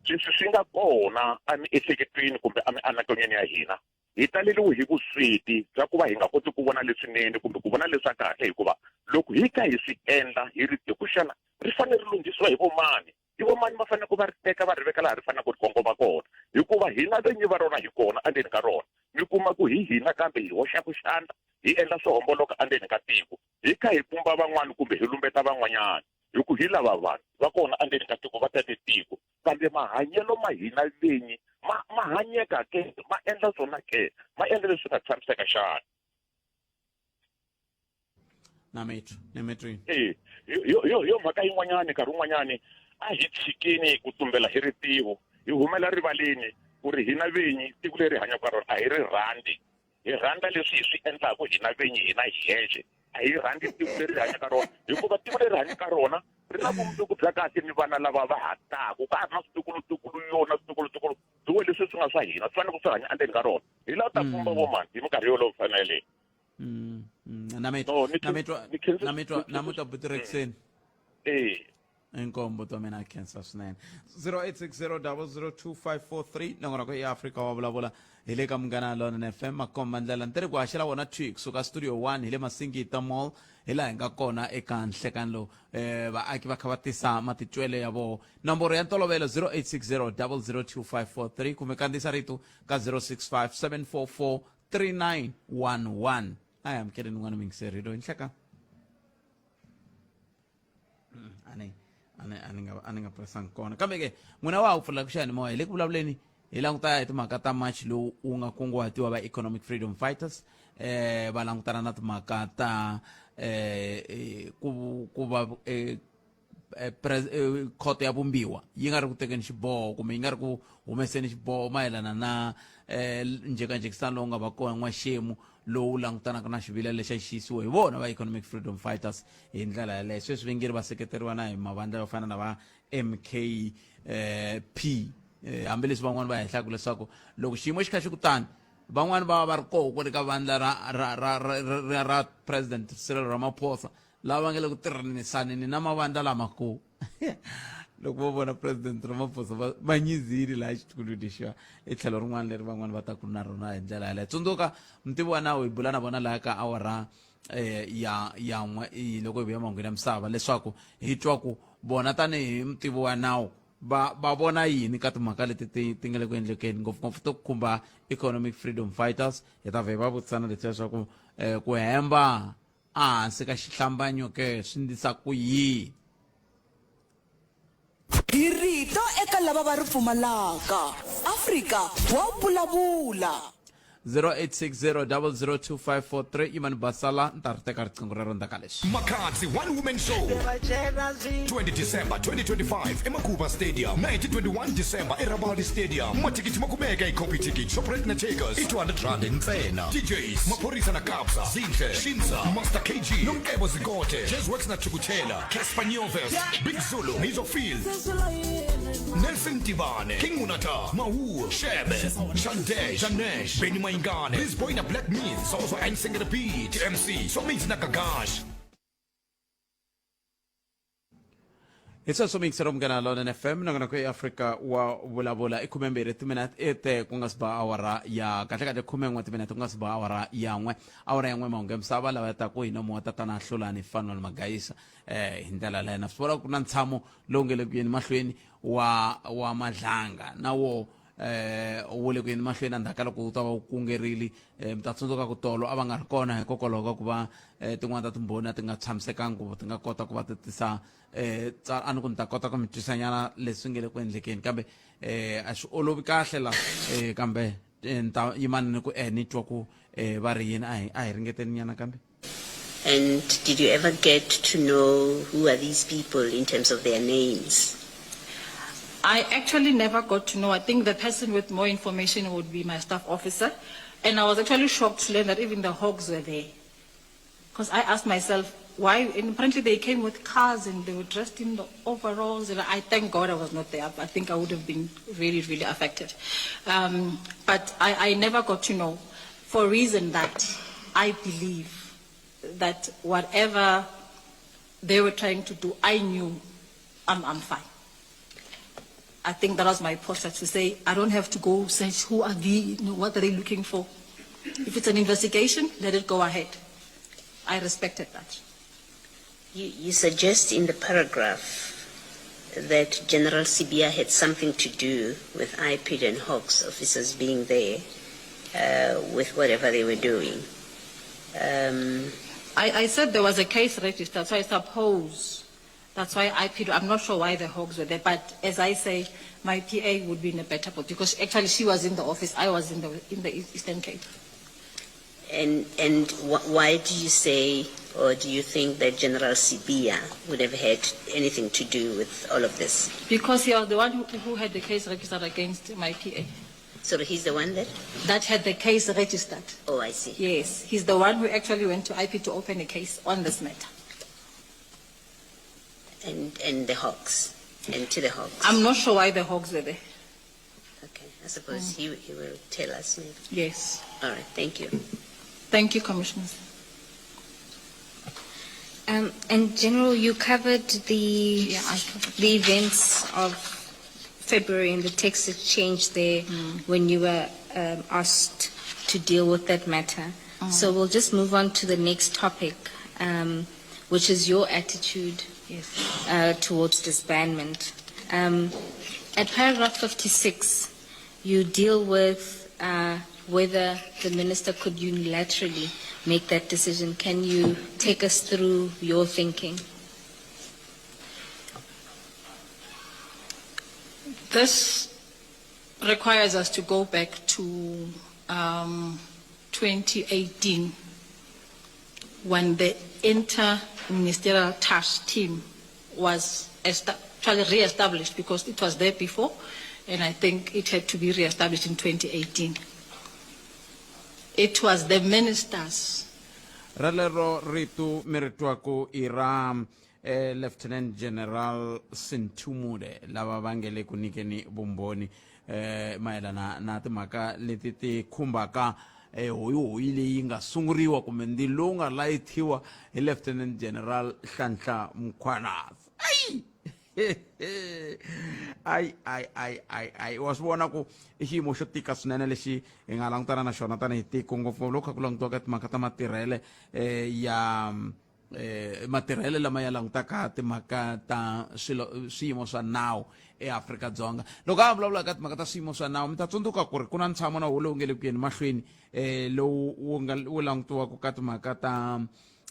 leswi swi nga kona emiehleketweni kumbe emianakanyweni ya hina hi taleriwe hi vusweti bya ku va hi nga koti ku vona leswinene kumbe ku vona leswa kahle hikuva loko hi kha hi swi endla hi ri tiko xana ri fanele ri lunghisiwa hi vomani i vomani va fanele ku va ri teka va ri veka laha ri faneleke ku ri kongoma kona hikuva hina vinyi va rona hi kona endzeni ka rona mi kuma ku hi hina kambe hi hoxaka xandla hi endla swo homboloka endzeni ka tiko hi kha hi pumba van'wani kumbe hi lumbeta van'wanyana hi ku hi lava vanhu va kona endzeni ka tiko va tate tiko. Kambe mahanyelo ma hina vinyi ma ma hanyeka ke, ma endla swona ke, ma endla leswi nga tshamiseka xana? Na mitwa, ni mitwini. E, hi yo yo mhaka yin'wanyani nkarhi wun'wanyani a hi tshikeni ku tumbela hi ritiho, hi humela rivaleni ku ri hina vinyi tiko leri hi hanyaka ka rona a hi ri rhandzi. Hi rhandza leswi hi swi endlaka hina vinyi hina hi hexe. A hi rhandzi tiko leri hi hanyaka ka rona hikuva tiko leri hi hanyaka ka rona ri na vumundzuku bya kahle ni vana lava va ha taka. Ka ha ri na switukulutukulu yo na switukulutukulu byiwe leswi swi nga swa hina swi fanele ku swi hanya endzeni ka rona. Hi lava ta pfumba vo mani hi minkarhi yolowo fana yaleyo. Na mitwa, No, ni na mitwa, ni khensa- na mitwa, ni na mitwa buti Rexeni. Eh. Inkombo to mina khensa swinene. 0860002543 nongonoko ya Afrika wa vulavula hi le ka Munghana Lonene FM makomba ndlela ni ri ku haxela wona thwi kusuka studio 1 hi le Masingita Mall hi laha hi nga kona eka nhlekani lowu eh vaaki va kha va tisa matitwelo ya voho nomboro ya ntolovelo 0860002543 kumbe kandziyisa rito ka 065 744 3911 a hi amukeleni n'wana muyingiseri loyi nhleka ani ani ani nga ani nga presanga kona kambe ke n'wina wa ha ku pfulela ku xiyanimoya hi le ku vulavuleni hi languta hi timhaka ta march lowu wu nga kunguhatiwa va economic freedom fighters eh va langutana na timhaka ta eh, eh ku ku va eh, eh, eh, khoto ya vumbiwa yi nga ri ku tekeni xiboho kumbe yi nga ri ku humeseni xiboho mayelana na eh, njhekanjhekisano lowu nga va kona n'waxemu lowu langutanaka na xivilelo lexi a xi yisiwe hi vona va economic freedom fighters hi ndlela yaleyo sweswi va nge ri va seketeriwa na hi mavandla yo fana na va mk eh, p eh, hambileswi van'wani va hehlaka leswaku loko xiyimo xi kha xi ku tani van'wani va va va ri koho kwale ka vandla ra ra ra ra ra, ra president Cyril Ramaphosa lava nga le ku tirhanisaneni na mavandla lama ku loko vo vona president Ramaphosa va va nyizile laha xitulwini lexiya i tlhelo rin'wana leri van'wani va taku na rona hi ndlela yaleyo tsundzuka mutivi wa nawu hi bula na vona laha ka awara eh, ya ya n'we loko hi vuya mahungwini ya misava leswaku hi twa ku vona tanihi mutivi wa nawu va va vona yini ka timhaka leti ti ti nga le ku endlekeni ngopfungopfu to khumba economic freedom fighters hi ta vhe hi va vutisana leswiya swa ku eh, ku hemba ehansi ka xihlambanyo ke swi ndlisa ku yini Hi rito eka lava va ri pfumalaka. Afrika wa vulavula. 0860002543 yimani basala ni ta ri teka riqingho rero ndzhaku ka leswi Makhadzi One Woman Show 20 December 2025 eMakuba Stadium 1921 December eRabaldi Stadium mathikithi makumeka icopy ticket Shoprite na Checkers i-200 rand ntsena DJs Maphorisa na Kabza Zinhle Shinsa Master KG Nomcebo Zikode Jazzworx na Thukuthela Cassper Nyovest Big Zulu Mizo Field Nelson Tivane King Munata Mawu Shebe Shandesh Janesh Benny Mayingane Biz Boy na Black Myth Zozo and Singer the Beat MC Somizi na Gagash hi sweswo miyingiselo munghana lonene fm nongonoko ya afrika wa vulavula i khumembirhi timinete ete ku nga si ba awara ya kahlekahle khumen'we timinete ku nga si ba awara ya n'we awara ya n'we mahungu ya misava lawa ya taku hi nomo wa tatana hlulani fanuel magayisa eh hi ndlela leyo na swi vona ku na ntshamo lowu nge le ku yeni mahlweni wa wa madlanga na wo eh wu le ku yeni mahlweni endzhaku ka loko wu ta va wu kungerile eh, mi ta tsundzuka ku tolo a va nga ri kona hikokwalaho ka ku va eh, tin'wana ta timbhoni a ti nga tshamisekangi ku ti nga kota ku va ti tisa eh, a ni ku ni ta kota ku mi twisanyana leswi nge le ku endlekeni kambe eh, a swi olovi kahle la eh, kambe eh, ni ta yimani ni ku eh, ni twa ku eh, va ri yini a hi a hi ringeteni nyana kambe And did you ever get to know who are these people in terms of their names? I actually never got to know. I think the person with more information would be my staff officer. And I was actually shocked to learn that even the hogs were there. Because I asked myself, why? And apparently they came with cars and they were dressed in the overalls. And I thank God I was not there. I think I would have been really, really affected. Um, but I, I never got to know for a reason that I believe that whatever they were trying to do, I knew I'm, I'm fine. I think that was my posture to say, I don't have to go search who are they, you know, what are they looking for. If it's an investigation, let it go ahead. I respected that. You, you suggest in the paragraph that General Sibia had something to do with IPID and Hawks officers being there uh, with whatever they were doing. Um, I, I said there was a case registered, so I suppose That's why IPID, I'm not sure why the Hawks were there, but as I say, my PA would be in a better position because actually she was in the office, I was in the, in the Eastern Cape. And, and wh- why do you say, or do you think that General Sibiya would have had anything to do with all of this? Because he was the one who, who had the case registered against my PA. So he's the one that? That had the case registered. Oh, I see. Yes, he's the one who actually went to IP to open a case on this matter. And, and the Hawks, and to the Hawks. I'm not sure why the Hawks were there. Okay, I suppose he, he will tell us maybe. Yes. All right, thank you. Thank you, Commissioners. Um, and General, you covered the Yeah, I covered. the events of February and the text exchange there when you were um, asked to deal with that matter. So we'll just move on to the next topic, um, which is your attitude Yes. uh, towards disbandment. At paragraph 56, you deal with whether the minister could unilaterally make that decision. Can you take us through your thinking? This requires us to go back to 2018 when the interministerial task team was actually re-established because it was there before and I think it had to be re-established in 2018. It was the ministers Relero rito mi ri twaku i ra eh, Lieutenant General Sinthumule lava va nge le ku nyikeni vumbhoni eh, mayelana na timhaka leti ti khumbaka eh, hoyihoyi leyi nga sunguriwa kumbe ndzilo lowu nga layithiwa hi Lieutenant General Nhlanhla Mkhwanazi. Ayi! Ai ai ai ai ai wa swi vona ku i xiyimo xo tika swinene lexi hi nga langutana na xona tanihi tiko ngopfungopfu loko kha ku langutiwa ka timhaka ta matirhele eh, ya eh, matirhele lama ya langutaka timhaka ta swilo swiyimo swa nawu eAfrika-Dzonga loko a vulavula ka timhaka ta swiyimo swa nawu mi ta tsundzuka ku ri ku na ntshamo na wo lowu nge le ku yeni mahlweni eh, lowu wu nga wu langutiwaka ka timhaka ta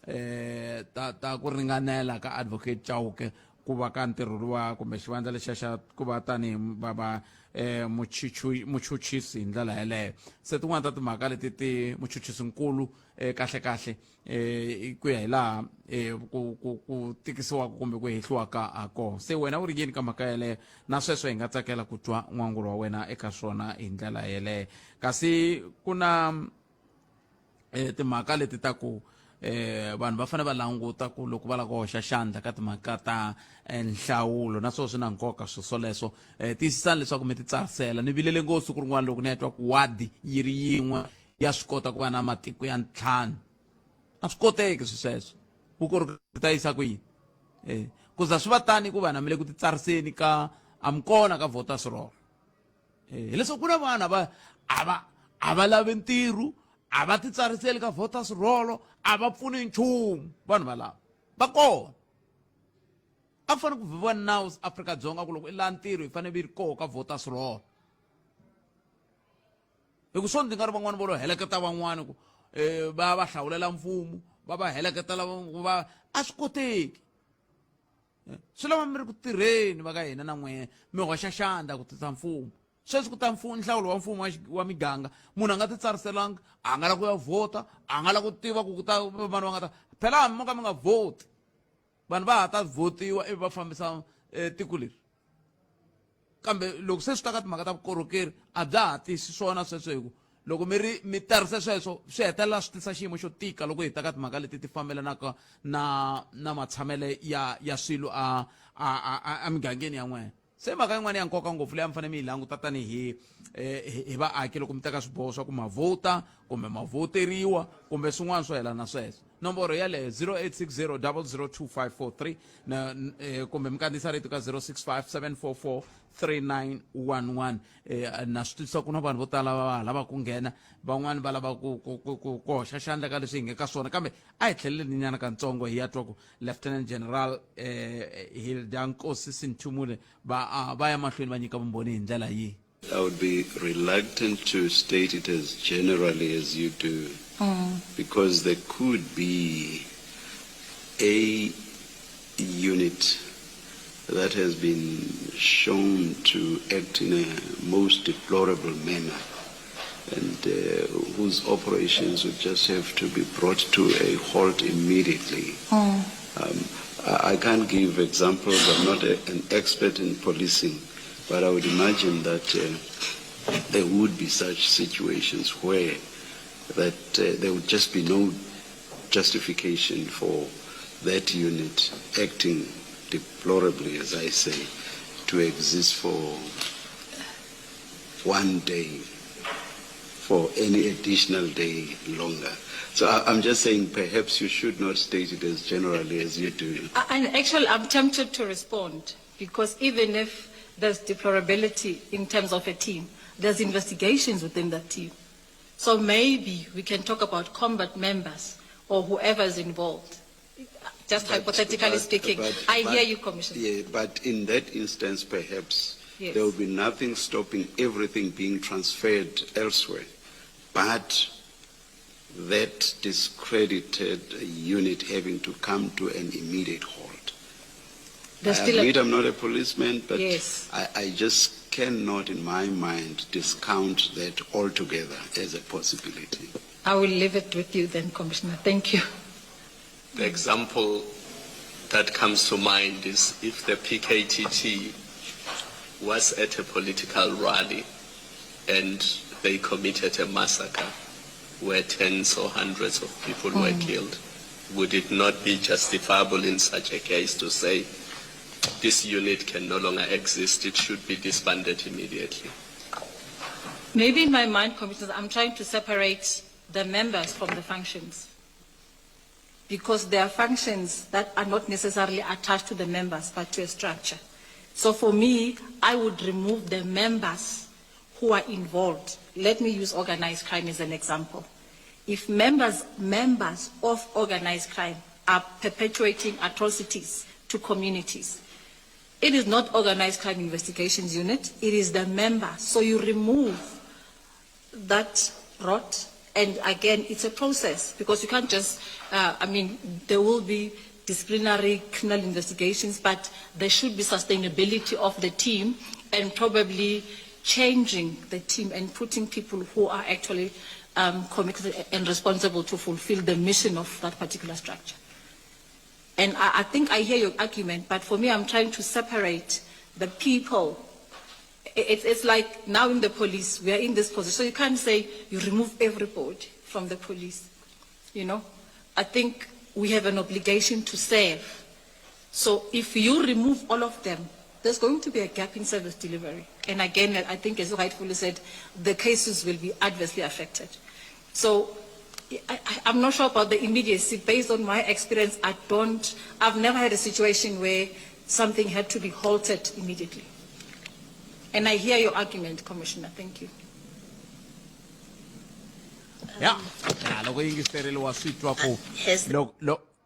eh ta ta ku ringanela ka advocate Chauke ku va ka ntirho luwa kumbe xivandla lexiya xa ku va tanihi va va eh muchichu muchuchisi hi ndlela yeleyo se tin'wana ta timhaka leti ti muchuchisinkulu eh kahle kahle eh ku ya hi laha eh ku ku ku tikisiwaka kumbe ku hehliwaka ha kona se wena u ri yini ka mhaka yeleyo na sweswo hi nga tsakela ku twa n'wangulo wa wena eka swona hi ndlela yeleyo kasi ku na eh, timhaka leti ta ku eh vanhu va fanele va languta ku loko va lava ku hoxa xandla ka timhaka ta eh, nhlawulo na swona swi na nkoka swilo swoleswo eh tiyisisani leswaku mi titsarisela ni vilele ngopfu siku rin'wana loko ni ya twa ku wadi yi ri yin'we ya swi kota ku va na matiko ya ntlhanu a swi koteki swi sweswo vukorhokeri byi ta yisa ku yini eh ku za swi va tani ku vanhu a mi le ku titsariseni ka a mi kona ka voters roll Eh, hileswaku ku na vanhu va a va a va lavi ntirho a va titsariseli ka voters roll a va pfuni nchumu vanhu valava va kona a ku fanele ku viwa nawu Afrika-Dzonga ku loko i lava ntirho hi fanele vi ri koho ka voters roll hi ku swona ndzi nga ri van'wani vo lo heleketa van'wani ku um va va hlawulela mfumo va va heleketela va a swi koteki swi lava mi ri ku tirheni va ka hina na n'wehe mi hoxa xandla ku tisa mfumo sweswi ku ta nhlawulo wa mfumo wa miganga munhu a nga titsariselanga a nga la ku ya vhota a nga la ku tiva ku ku ta vanhu va nga ta phela hambi mo ka mi nga vhoti vanhu va ha ta vhotiwa ivi va fambisa eh, tiko leri kambe loko se swi ta ka timhaka ta vukorhokeri a bya ha tisi swona sweswo hi ku loko mi ri mi tarise sweswo swi hetelela swi tisa xiyimo xo tika loko hi ta ka timhaka leti ti fambelanaka na na matshamele ya ya swilo a a a emigangeni ya n'wena se mhaka yin'wana ya nkoka ngopfu leyi a mi fanele mi yi languta tanihi eh, hi vaaki loko mi teka swiboho swa ku ma vhota kumbe ma vhoteriwa kumbe swin'wana swo yelana na sweswo nomboro yaleyo 0860 002543 na eh, kumbe mi kandziyisa rito ka 065 744 3911 eh, na swi twisisa ku na vanhu vo tala va lava ku nghena van'wani va lava ku ku ku ku ku hoxa xandla ka leswi hi nge ka swona kambe a hi tlheleleni nyana katsongo hi ya twa ku lieutenant general eh, Hilda Nkosi Sinthumule va ah, va ya mahlweni va nyika vumbhoni hi ndlela yihi I would be reluctant to state it as generally as you do, because there could be a unit that has been shown to act in a most deplorable manner and uh, whose operations would just have to be brought to a halt immediately. Mm. Um, I, I can't give examples. I'm not a, an expert in policing, but I would imagine that uh, there would be such situations where that uh, there would just be no justification for that unit acting deplorably, as I say, to exist for one day, for any additional day longer. So I, I'm just saying perhaps you should not state it as generally as you do. And actually, I'm tempted to respond because even if there's deplorability in terms of a team, there's investigations within that team. So maybe we can talk about combat members or whoever is involved. Just but, hypothetically but, speaking, but, I hear you, Commissioner. Yeah, but in that instance, perhaps yes. there will be nothing stopping everything being transferred elsewhere. But that discredited unit having to come to an immediate halt. There's I still admit I'm not a policeman, but yes. I, I just cannot, in my mind, discount that altogether as a possibility. I will leave it with you then, Commissioner. Thank you. The example that comes to mind is if the PKTT was at a political rally and they committed a massacre where tens or hundreds of people mm. were killed, would it not be justifiable in such a case to say this unit can no longer exist, it should be disbanded immediately? Maybe in my mind, Commissioner, I'm trying to separate the members from the functions because there are functions that are not necessarily attached to the members but to a structure. So for me, I would remove the members who are involved. Let me use organized crime as an example. If members, members of organized crime are perpetuating atrocities to communities, it is not organized crime investigations unit, it is the member. So you remove that rot And again, it's a process because you can't just, uh, I mean, there will be disciplinary criminal investigations, but there should be sustainability of the team and probably changing the team and putting people who are actually um, committed and responsible to fulfill the mission of that particular structure. And I, I think I hear your argument, but for me, I'm trying to separate the people it, it's like now in the police, we are in this position. So you can't say you remove everybody from the police. You know, I think we have an obligation to serve. So if you remove all of them, there's going to be a gap in service delivery. And again, I think as you rightfully said, the cases will be adversely affected. So I, I'm not sure about the immediacy. Based on my experience, I don't, I've never had a situation where something had to be halted immediately. And I hear your argument, Commissioner. Thank you. ya ya loko yingisereliwa swi twa ku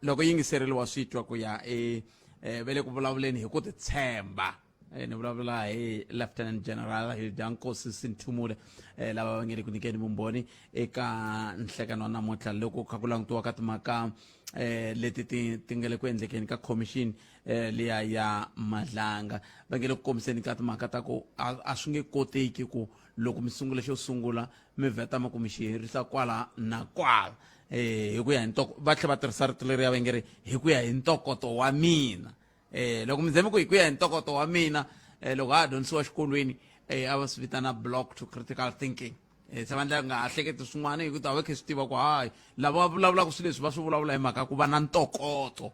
loko yingisereliwa swi twa ku ya e eh, ve le ku vulavuleni hi ku titshemba eh, ni vulavula hi lieutenant general Hilda Nkosi Sinthumule eh, lava va nge le ku nyikeni vumbhoni eka nhlekano wa namuntlha loko kha ku langutiwa ka timhaka eh, leti ti ti nga le ku endlekeni ka commission eh, liya ya madlanga va nge le ku kombiseni ka timhaka ta ku a swi nge koteki ku loko mi sungula xo sungula mi vheta ma ku mi xi herisa kwala na kwala eh hi ku ya hi ntoko va tlhela va tirhisa rito leri ya va nge ri hi ku ya hi ntokoto wa mina eh loko mi ze mi ku hi ku ya hi ntokoto wa mina eh loko ha dyondzisiwa xikolweni eh a va swi vitana block to critical thinking eh se va ndlela nga ha hleketi swin'wana hi ku ta va khe swi tiva ku hayi lava va vulavulaka swilo leswi va swi vulavula hi mhaka ku va na ntokoto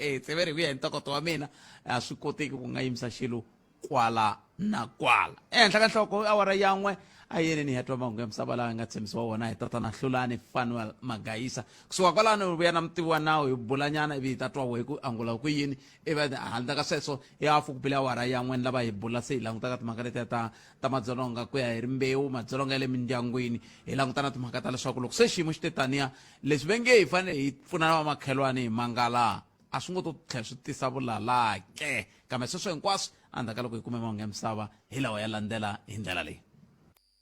eh se ve ri hi ku ya hi ntokoto wa mina a swi koteki ku nga yimisa xilo kwala na kwala ehenhla ka nhloko awara yan'we a yeneni hi ya twa mahungu ya misava lawa hi nga tshembisiwa wona hi tatana hlulani fanuel magayisa kusuka kwalano hi vuya na mutivi wa nawu hi bulanyana ivi hi ta twa wehe ku angula ku yini ivi handle ka sweswo hi hafu ku bile awara yan'we ni lava hi bula se hi langutaka timhaka letiya ta ta madzolonga ku ya hi rimbewu madzolonga ya le mindyangwini hi languta na timhaka ta leswaku loko se xiyimo xi te taniya leswi ve nge hi fanele hi pfuna na vamakhelwani hi mangala a swi ngo to tlhela swi tisa vulala ke kambe sweswo hinkwaswo endzhaku ka loko hi kume mahungu ya misava hi lawa ya landzela hi ndlela leyi.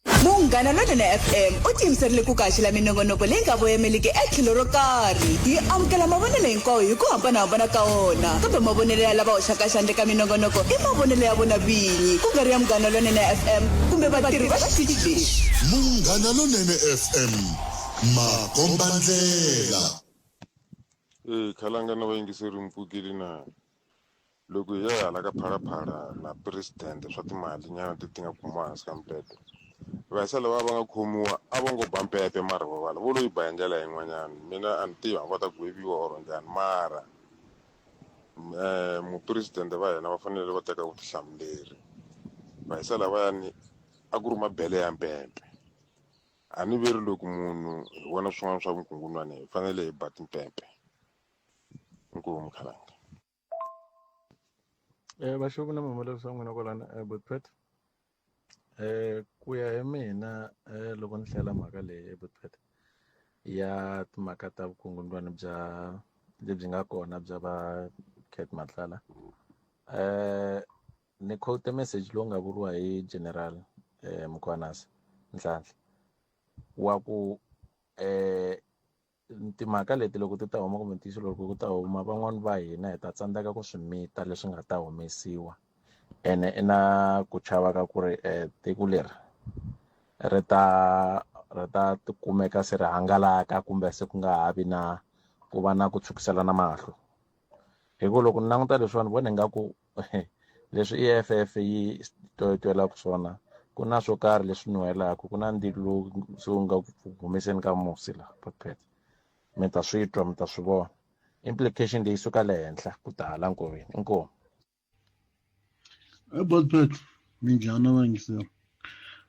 Munghana Lonene FM u tiyimiserile ku ku haxela minongonoko leyi nga voyemeliki etlhelo ro karhi. Hi amukela mavonelo hinkwawo hi ku hambanahambana ka wona, kambe mavonelo ya lava hoxaka xandla eka minongonoko i mavonelo ya vona vinyi, ku nga ri ya Munghana Lonene FM kumbe vatirhi va xitichi lexi. Munghana Lonene FM, makombandlela. Eyi khalanga na vayingiseri mi pfukile na? Loko hi ya hala ka Phalaphala na president swa timali nyana leti nga kumiwa hansi ka mibedo vayisa lava va nga khomiwa a vo ngo ba mpepe mara vo vo lo yi ba hi ndlela yin'wanyana mina a ni tivi hambi va ta gweviwa or njhani mara mupresidente va hina va fanele va teka vutihlamuleri vayisa lavayani a ku ri mabele ya mpempe a ni veri loko munhu hi vona swin'wana swa vukungundzwani hi fanele hi ba timpempe inkomu khalanga. Eh, vaxovi na mamalerisa n'wina kwalano eh, Botpet eh, ku ya hi mina eh, loko ni hlela mhaka leyi eh, Botpet ya timhaka ta vukungundzwani bya lebyi nga kona bya va Cat Matlala eh, ni quote message lowu nga vuriwa hi General eh, Mkhwanazi Nhlanhla wa ku eh, Timhaka leti loko ti ta huma kumbe ntiyiso loko ku ta huma van'wani va hina hi ta tsandzeka ku swi mita leswi nga ta humesiwa ene i na ku chava ka ku ri tiko leri ri ta ri ta tikumeka se ri hangalaka kumbe se ku nga ha vi na ku va na ku tshukiselana mahlo hi ku loko ni languta leswiwani ni vona ingaku leswi E_F_F yi toyitoyelaka swona ku na swo karhi leswi nuhelaku ku na ndzilo lowu se wu nga ku humeseni ka musi la mi ta swi twa mi ta swi vona implication leyi suka le henhla ku ta hala nkoveni inkomu. He Botpet minjhani vayingiseri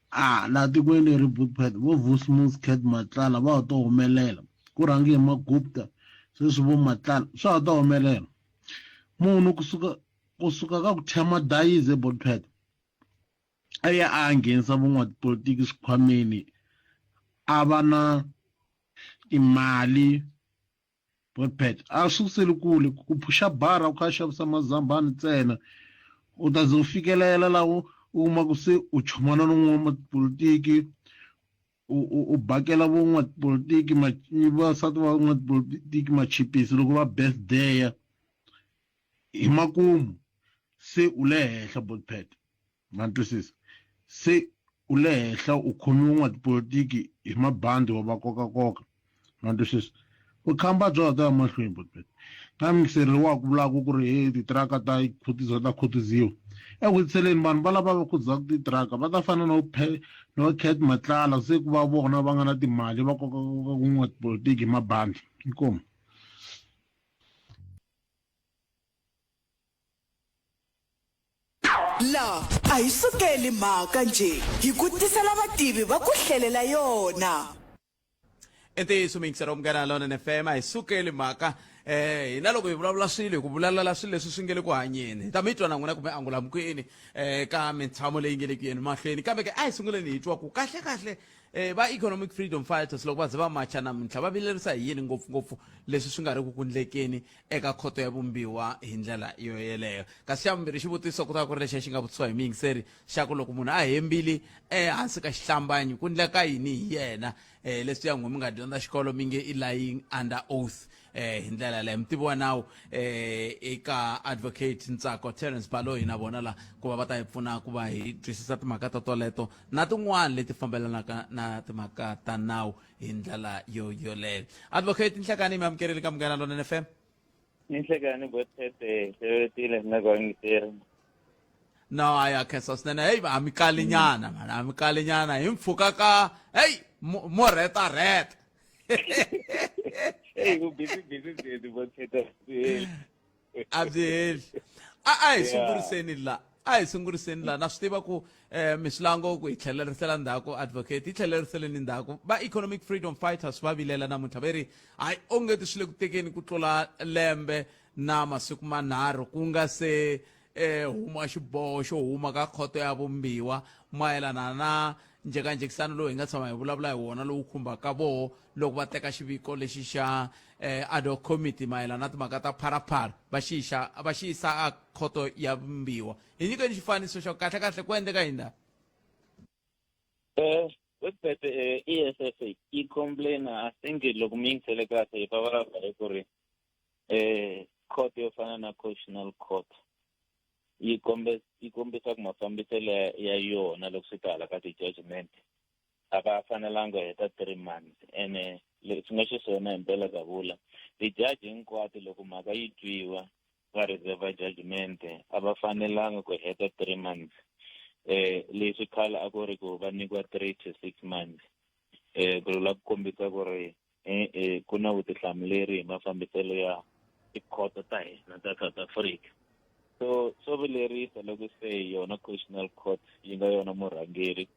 a laha tikweni leri Botpet vo Vusimuzi Cat Matlala va ha to humelela ku rhange hi Magupta sweswi vo Matlala swa ha ta humelela munhu kusuka kusuka ka ku thya madayizi eBotpet a ya a nghenisa van'watipolitiki swikhwameni a va na timali Botpet a swi suseli kule ku phuxa bara u kha a xavisa mazambani ntsena u ta ze u fikelela laha u kuma ku se u chumana ni n'wamatipolitiki u u u bakela vo n'watipolitiki vasati va n'watipolitiki machipisi loko va birthday hi makumu se u le henhla Botpet Ma ni twisisa? Se u le henhla u khomiwe n'watipolitiki hi mabandi wa va kokakoka. Ma ni twisisa? Vukhamba bya ha ta ya mahlweni Botpet. Na muyingiseri wa ku vulaka ku ri he titiraka ta khutuziwa ta khutuziwa. Eku hetiseleni vanhu va lava va khutuzaka titiraka va ta fana no no Cat Matlala se ku va vona va nga na timali va kokakoka n'watipolitiki hi mabandi. Inkomu. La a hi sukeli mhaka njhe, hi ku tisela vativi va ku hlelela yona. I ntiyiso muyingiseri wa Munghana Lonene FM a hi sukeli mhaka eh hina loko hi vulavula swilo hi ku vulavula swilo leswi swi nge le ku hanyeni hi ta mi twa na n'wina kumbe angula kwini eh ka mintshamo leyi nge le ku yeni mahlweni kambe ke a hi sunguleni hi twa ku kahle kahle eh va economic freedom fighters loko va ze va macha namuntlha va vilerisa hi yini ngopfungopfu leswi swi nga ri ku ku ndlekeni eka khoto ya vumbiwa hi ndlela yo yeleyo kasi xa vumbirhi xivutiso ku ta ku ri lexiya xi nga vutisiwa hi muyingiseri xa ku loko munhu a hembile ehansi ka xihlambanyo ku ndleka yini hi yena um leswiya n'we mi nga dyondza xikolo mi nge i lying under oath um hi ndlela yaleyo mutivi wa nawu um eka advocate ntsako terence baloyi na vona la ku va va ta hi pfuna ku va hi twisisa timhaka ta toleto na tin'wana leti fambelanaka na timhaka ta nawu hi ndlela yo yoleyo advocate nhlekani mi amukerile ka munghana lonene fm ni nhlekani botete hlevetile na ku yingiseri no a ya khensa swinene heyi a mi kali nyana mani a mi kali nyana hi mpfhuka ka heyi mo rheta rheta heyi ku busy busy busy botete a byi heli a a hi sunguriseni la a hi sunguriseni la na swi tiva ku um mi swi lava ku hi tlhelerisela ndzhaku advocate hi tlheleriseleni ndzhaku va economic freedom fighters va vilela namuntlha va ri hayi onge ti swi le ku tekeni ku tlula lembe na masiku manharhu ku nga se eh huma xiboho xo huma ka khoto ya vumbiwa mayelana na njhekanjhekisano lowu hi nga tshama hi vulavula hi wona lowu khumbaka voho loko va teka xiviko lexi xa eh, ad hoc committee mayelana na timhaka ta pharapara va xi yixa va xi yisa a khoto ya vumbiwa hi nyikeni xifaniso xa kahle kahle ku endleka yini la. Website EFF yi complain I think loko mi yingisele kahle yi va vulavula hi ku ri court yo fana na constitutional court yi kombe yi kombisa ku mafambiselo ya yona loko swi ta hala ka ti-judgment a va fanelanga heta 3 months. Ene leswi nga xiswona himpela ka vula ti-judge hinkwato loko mhaka yi twiwa va reserve judgment, a va fanelanga ku heta 3 months. Leswi khale a ku ri ku va nyikiwa 3 to 6 months ku la ku kombisa ku ri ku na vutihlamuleri hi mafambiselo ya tikhoto ta hina ta South Africa. So swo vilerisa loko se yona Constitutional Court yi nga yona murhangeri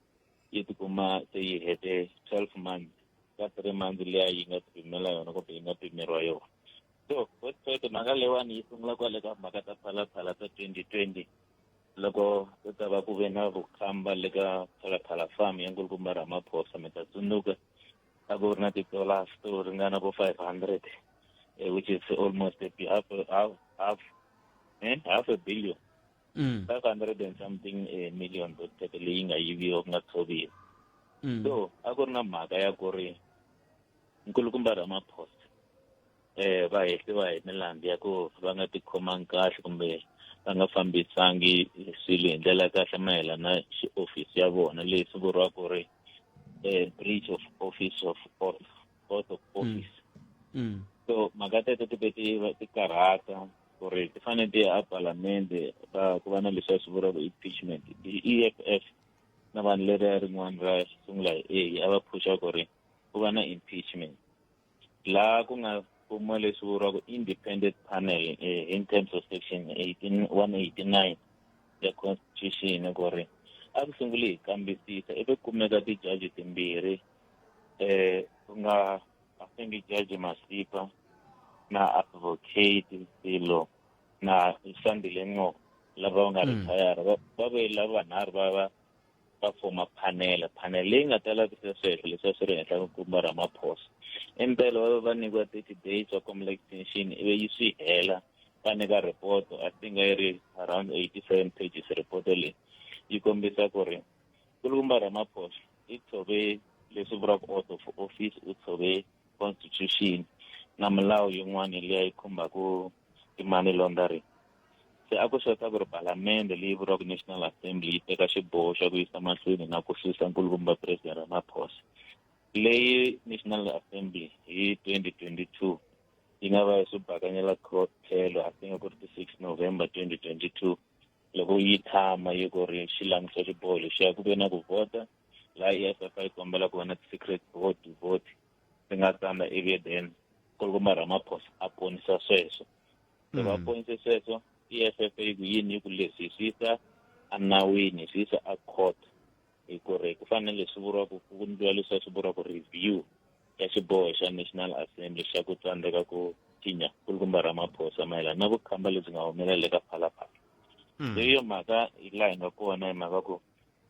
yi tikuma se yi hete 12 months ka 3 months liya yi nga pimela yona kumbe yi nga pimeriwa yona. So website mhaka leyiwani yi sungula kwale ka mhaka ta Phalaphala ta 2020, loko ku ta va ku ve na vukhamba le ka Phalaphala farm ya nkulukumba Ramaphosa. Mi ta tsundzuka a ku ri na ti-dollars to ringana vo 500, which is almost a half a billion, 500 and something million tete leyi nga yiviwa, ku nga tshoviwa. So a ku ri na mhaka ya ku ri nkulukumba Ramaphosa va hehliwa hi milandzu ya ku va nga tikhomangi kahle kumbe va nga fambisangi swilo hi ndlela ya kahle mayelana na xiofisi ya vona, leswi vuriwaka ku ri breach of office of oath, oath of office. So mhaka teto ti ve ti karhata ku ri ti fanele ti ya epalamende, va ku va na leswi a swi vuriwaka impeachment. I-EFF na vanhu leriya rin'wana ra sungula hi A a va phusha ku ri ku va na impeachment, laha ku nga kumiwa leswi vuriwaka independent panel in terms of section 18 189 ya constitution, ku ri a ku sunguli hi kambisisa ivi kumeka tijaji timbirhi, ku nga I think Judge Masipa na Advocate Silo na Sandile Ngcobo lava va nga retire, va ve lava vanharhu va foma panel leyi nga ta lavisisa swehlo leswi a swi ri henhla ka kumba Ramaphosa. Impela va va nyikiwa 30 days va kombela extension, ivi yi swi hela va nyika report. I think a yi ri around 87 pages report leyi, yi kombisa ku ri nkulukumba Ramaphosa i tshove leswi vuriwaka oath of office, u tshove constitution na milawu yin'wana leyi yi khumbaka ti-money laundering. Se a ku xota ku ri palamende leyi vuriwaka National Assembly yi teka xiboho xa ku yisa mahlweni na ku susa nkulukumba President Ramaphosa. Leyi National Assembly hi 2022 yi nga va yi swi bakanyela tlhelo, I think ku ri ti 6 November 2022, loko yi tshama yi ku ri xi langutisa xiboho lexiya, ku ve na ku vhota laha EFF a yi kombela ku va na ti-secret vote ti nga tsanda, ivi then nkulukumba Ramaphosa a ponisa sweswo. Loko a ponise sweswo, EFF yi ku yini? Yi ku leswi hi swi yisa enawini, hi swi yisa a court, hi ku ri ku fanele leswi vuriwaka ku endliwa leswi a swi vuriwaka review ya xiboho xa National Assembly xa ku tsandzeka ku tshinya nkulukumba Ramaphosa mayelana na vukhamba lebyi nga humelela eka Phalaphala. Leyi yo mhaka hi laha hi nga kona hi mhaka ku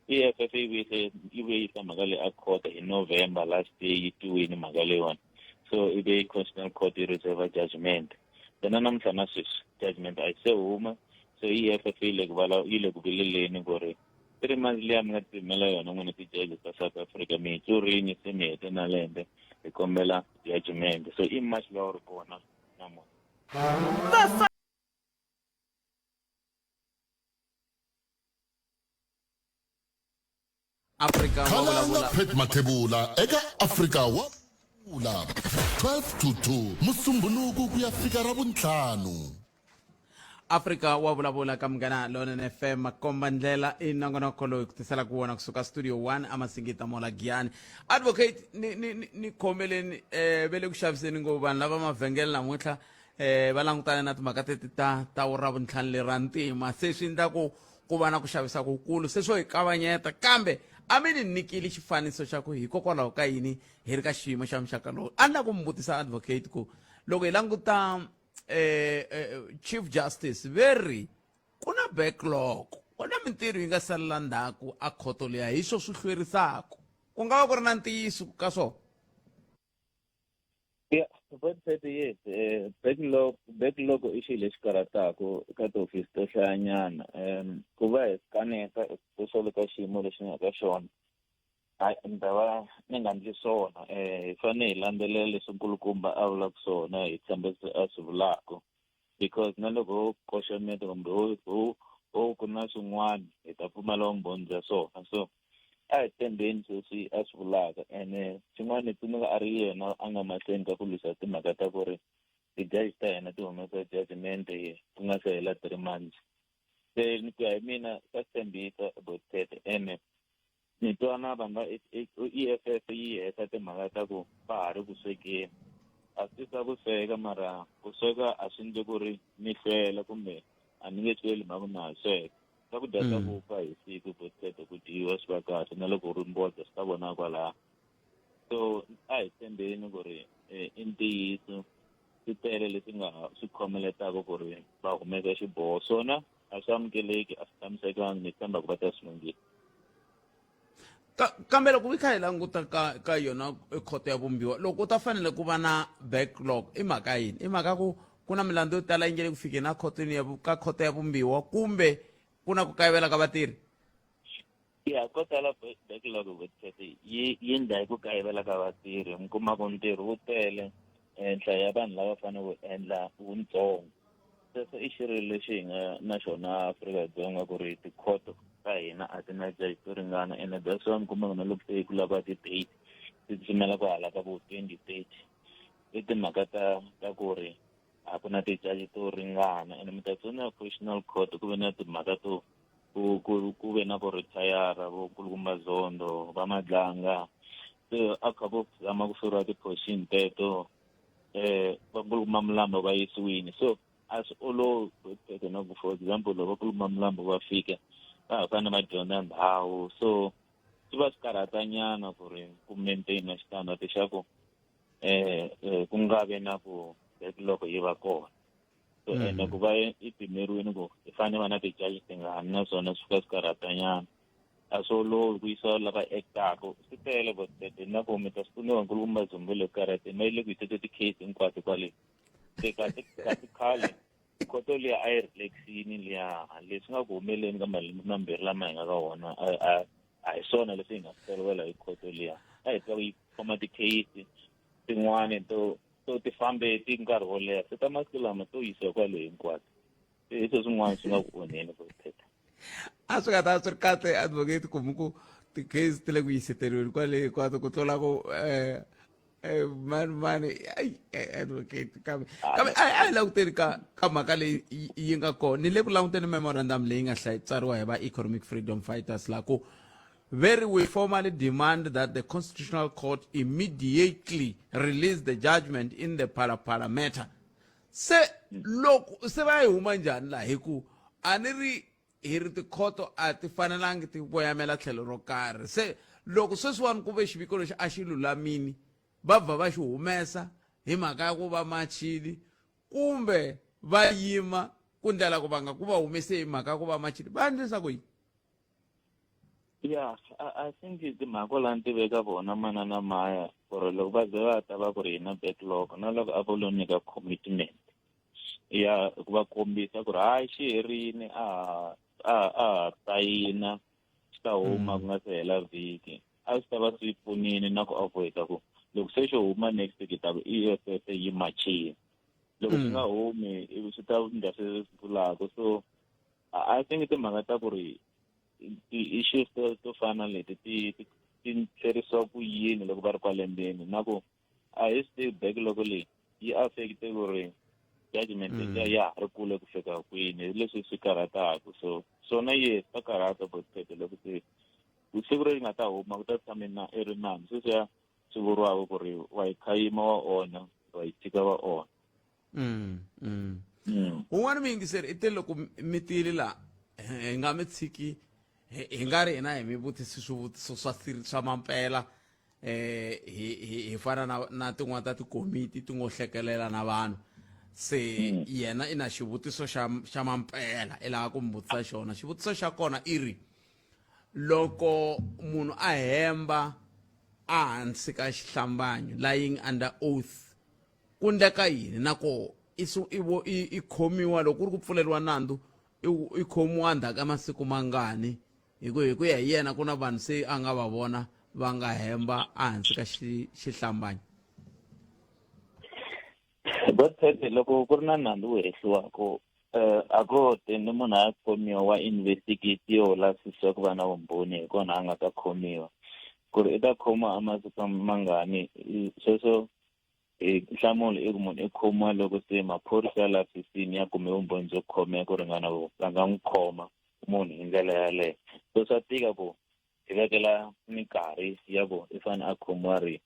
EFF yi vuyise yi vuyisa mhaka leyi a court hi November last year, yi twiwini mhaka leyiwani. So ivi Constitutional Court yi reserve judgment tena namuntlha na sweswi judgment a yi se huma. So EFF yi le ku vala yi le ku vileleni ku ri 3 months liya mi nga ti pimela yona n'wina ti-judge ta South Africa mi yi tlurini, se mi hete na lembe, hi kombela judgment. So i March lowu ri kona namuntlha. Afrika wa Khalanga vulavula. Pet Mathebula eka Afrika wa vulavula 12 to 2 Musumbhunuku ku ya fika Ravuntlhanu. Afrika wa vulavula ka Munghana Lonene FM, makomba ndlela i nongonoko loyi ku tiselaka wona kusuka studio 1 amasingita mola Giyani. Advocate, ni khomeleni ve le ku xaviseni ngopfu vanhu lava mavhengele namuntlha va langutane na timhaka teti ta Ravuntlhanu lera ntima, se swi endla ku va na ku xavisa kukulu, se swo hi kavanyeta. Kambe a mi ni nyikile xifaniso xa ku hikokwalaho ka yini hi ri ka xiyimo xa muxaka lowu. A ni la ku mi vutisa, advocate, ku loko hi languta Chief Justice ve ri ku na backlog, ku na mintirho yi nga salela ndzhaku a khoto liya, hi swo swi hlwerisaka, ku nga va ku ri na ntiyiso ka swona? Yeah, website, yes. Backlog i xilo lexi karhataka ka tihofisi to hlayanyana. Ku va hi kaneta, especially ka xiyimo lexi nga ka xona. Hayi ni ta va ni nga ndli swona um hi fanele hi landzelela leswi nkulukumba a vulaka swona hi tshemba leswi a swi vulaka because na loko ho koxameta kumbe ho ho ho ku na swin'wana hi ta pfumala vumbhoni bya swona so a hi tshembeni sweswi a swi vulaka ene xin'wana ni tsundzuka a ri yena a nga mahlweni ka ku lwisa timhaka ta ku ri ti-judge ta hina ti humesa judgment ku nga se hela 3 months. Se ni ku ya hi mina swa tshembisa botete ene ni twa na vanhu va EFF yi heta timhaka ta ku va ha ri ku swekeni. A swi tisa ku sweka mara ku sweka a swi ndli ku ri ni hlwela kumbe a ni nge hlweli mhaka na ha sweka swakudya swa vupfa hi siku botete ku dyiwa swi va kahle na loko u ri mbodza swi ta vona kwalaho. So a hi tshembeni ku ri i ntiyiso swi tele leswi nga swi khomeletaka ku ri va humesa xiboho swona a swi amukeleki a swi tshamisekanga ni tshemba ku va ta swi lunghisa. Kambe loko hi kha hi languta ka yona khoto ya vumbiwa loko u ta fanele ku va na backlog i mhaka yini? I mhaka ku ku na milandzu yo tala yi nge le ku fikeni a khotweni ya ka khoto ya vumbiwa kumbe ku na ku kayivela ka vatirhi? Ya ko tala backlog vutete yi endla hi ku kayivela ka vatirhi. Mi kuma ku ntirho wu tele, nhlayo ya vanhu lava fanele ku endla wutsongo. Sweswo i xirilo lexi hi nga na xona Afrika-Dzonga ku ri tikhoto ta hina a ti na judge to ringana ene that's why mi kuma ku na loko se ku laviwa ti-date ti tsutsumela ku hala ka vo 2030 i timhaka ta ku ri a ku na ti-judge to ringana. Ene mi ta tsundzuka Constitutional Court ku ve na timhaka to ku ve na ku retire vo nkulukumba Zondo va Madlanga se a kha ku zama ku feriwa ti-position teto va nkulukumba Mlambo va yisiwini. So a swi olovi teke na ku for example loko va nkulukumba Mlambo va fika va ha fanele va dyondza ndhawu so swi va swi karhata nyana ku ri ku maintain xitandati xa ku ku nga vi na ku backlog yi va kona. So ene ku va i pimeriwini ku i fanele va na ti-judge tingani naswona swi fika swi karhata nyana a swi olovi ku yisa lava actaka swi tele botete na ku mi ta swi tsundzuka nkulukumba Zumbu le ku karhateni va yile ku yisete ti-case hinkwato kwale se kasi kasi khale khoto liya a yi relaxini liya leswi nga ku humeleni ka malembe mambirhi lama hi nga ka wona a hi swona leswi hi nga swi tolovela hi khoto liya. A hi twa ku yi khoma ti-case tin'wani to ti fambe ti nkarhi wo leha se ta masiku lama to yisiwa kwale hinkwato se hi swo swin'wana swi nga ku onheni botete. A swi nga ta swi ri kahle advocate ku mi ku ti-case ti le ku yiseteriweni kwale hinkwato ku tlula ku mani mani ai advocate kambe a hi languteni ka mhaka leyi yi nga kona ni le ku languteni memorandum leyi nga tsariwa hi va Economic Freedom Fighters la ku very we formally demand that the Constitutional Court immediately release the judgment in the Phala Phala matter. Se loko se va yi huma njhani laha hi ku a ni ri hi ri tikhoto a ti fanelangi ti voyamela tlhelo ro karhi se loko sweswiwani ku ve xiviko lexi a xi lulamini va bva va xi humesa hi mhaka ya ku va machini kumbe va yima ku ndlela ku va nga ku va humese hi mhaka ya ku va machini va endlisa ku yini? Ya I think timhaka la ni tiveka vona manana maya ku ri loko va ze va ta va ku ri hi na backlog na loko a vo lo nyika commitment ya ku va kombisa ku ri hayi xi herini a ha sayina xi ta huma ku nga se hela vhiki a swi ta va swi pfunile na ku avoid-a ku loko se xo huma next week hi ta ku EFF yi machini loko swi nga humi ivi swi ta ndla sweswi swi tlulaka. So I think timhaka ta ku ri ti-issues to fana na leti ti tlherisiwa ku yini loko va ri kwalembeni na ku a hi swi tivi backlog leyi yi affect ku ri judgment ya ha ri kule ku fika kwini hi leswi swi karhataka. So swona yes swa karhata botete loko se siku leri nga ta huma ku ta tshame na i ri nandzu sweswiya swi vuriwaka ku ri wa yi khayima wa onha wa yi tshika wa onha. Un'wana muyingiseri i te loko mi tile la hi nga mi tshiki hi nga ri hina hi mi vutisi swivutiso swa mampela hi fana na tin'wana ta tikomiti ti ngo hlekelela na vanhu se yena i na xivutiso xa mampela i lava ku mi vutisa xona. Xivutiso xa kona i ri loko munhu a hemba a hansi ka xihlambanyo lying under oath ku ndleka yini na ko i khomiwa loko ku ri ku pfuleriwa nandzu i khomiwa ndzhaku ka masiku mangani hi ku ya hi yena ku na vanhu se a nga va vona va nga hemba ehansi ka xihlambanyo Godfred loko ku ri na nandzu wu hehliwaka um a ko teni munhu a khomiwa wa investigatiwa lavisisiwa ku va na vumbhoni hi kona a nga ta khomiwa ku ri i ta khoma a masiku mangani sweswo hi nhlamulo i ku munhu i khomiwa loko se maphorisa ya lavisisini ya kume vumbhoni byo khomeka ku ringana va nga n'wi khoma munhu hi ndlela yaleyo so swa tika ku hi vekela minkarhi ya ku i fanele a khomiwa rini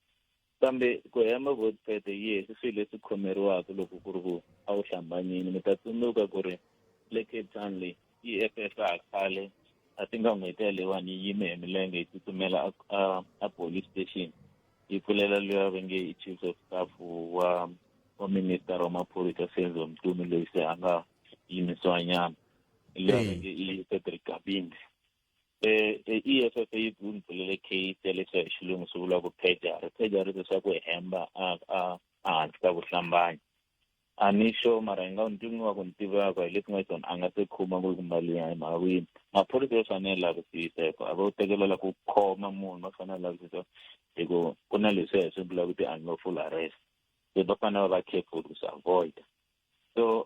kambe ku hemba Godfred yes i swilo leswi khomeriwaka loko ku ri ku a wu hlambanyini mi ta tsundzuka ku ri le Cape Town le EFF a khale a ti nga n'hweti yaleyiwani yi yime hi milenge yi tsutsumela a, a, a police station yi pfulela luya va nge i chief of staff wa wa minister wa maphorisa Senzo Mchunu loyi se a nga yimisiwa nyana luya va nge i Cedric Gabinde eh EFF yi pfulele case ya leswi hi xilungu swi vulaka perjury perjury leswaku hemba a a hansi ka vuhlambanyi a ni sure mara hi nga ni wa ku ni tivaka hi leswi nga xona a nga se khoma ku kumba liya hi mhaka ku yini maphorisa yo fanele lavisisa hi ku a vo tekelela ku khoma munhu va fanele lavisisa hi ku ku na leswi hi swi vulaka ti-unlawful arrest se va fanele va va careful ku swi avoid so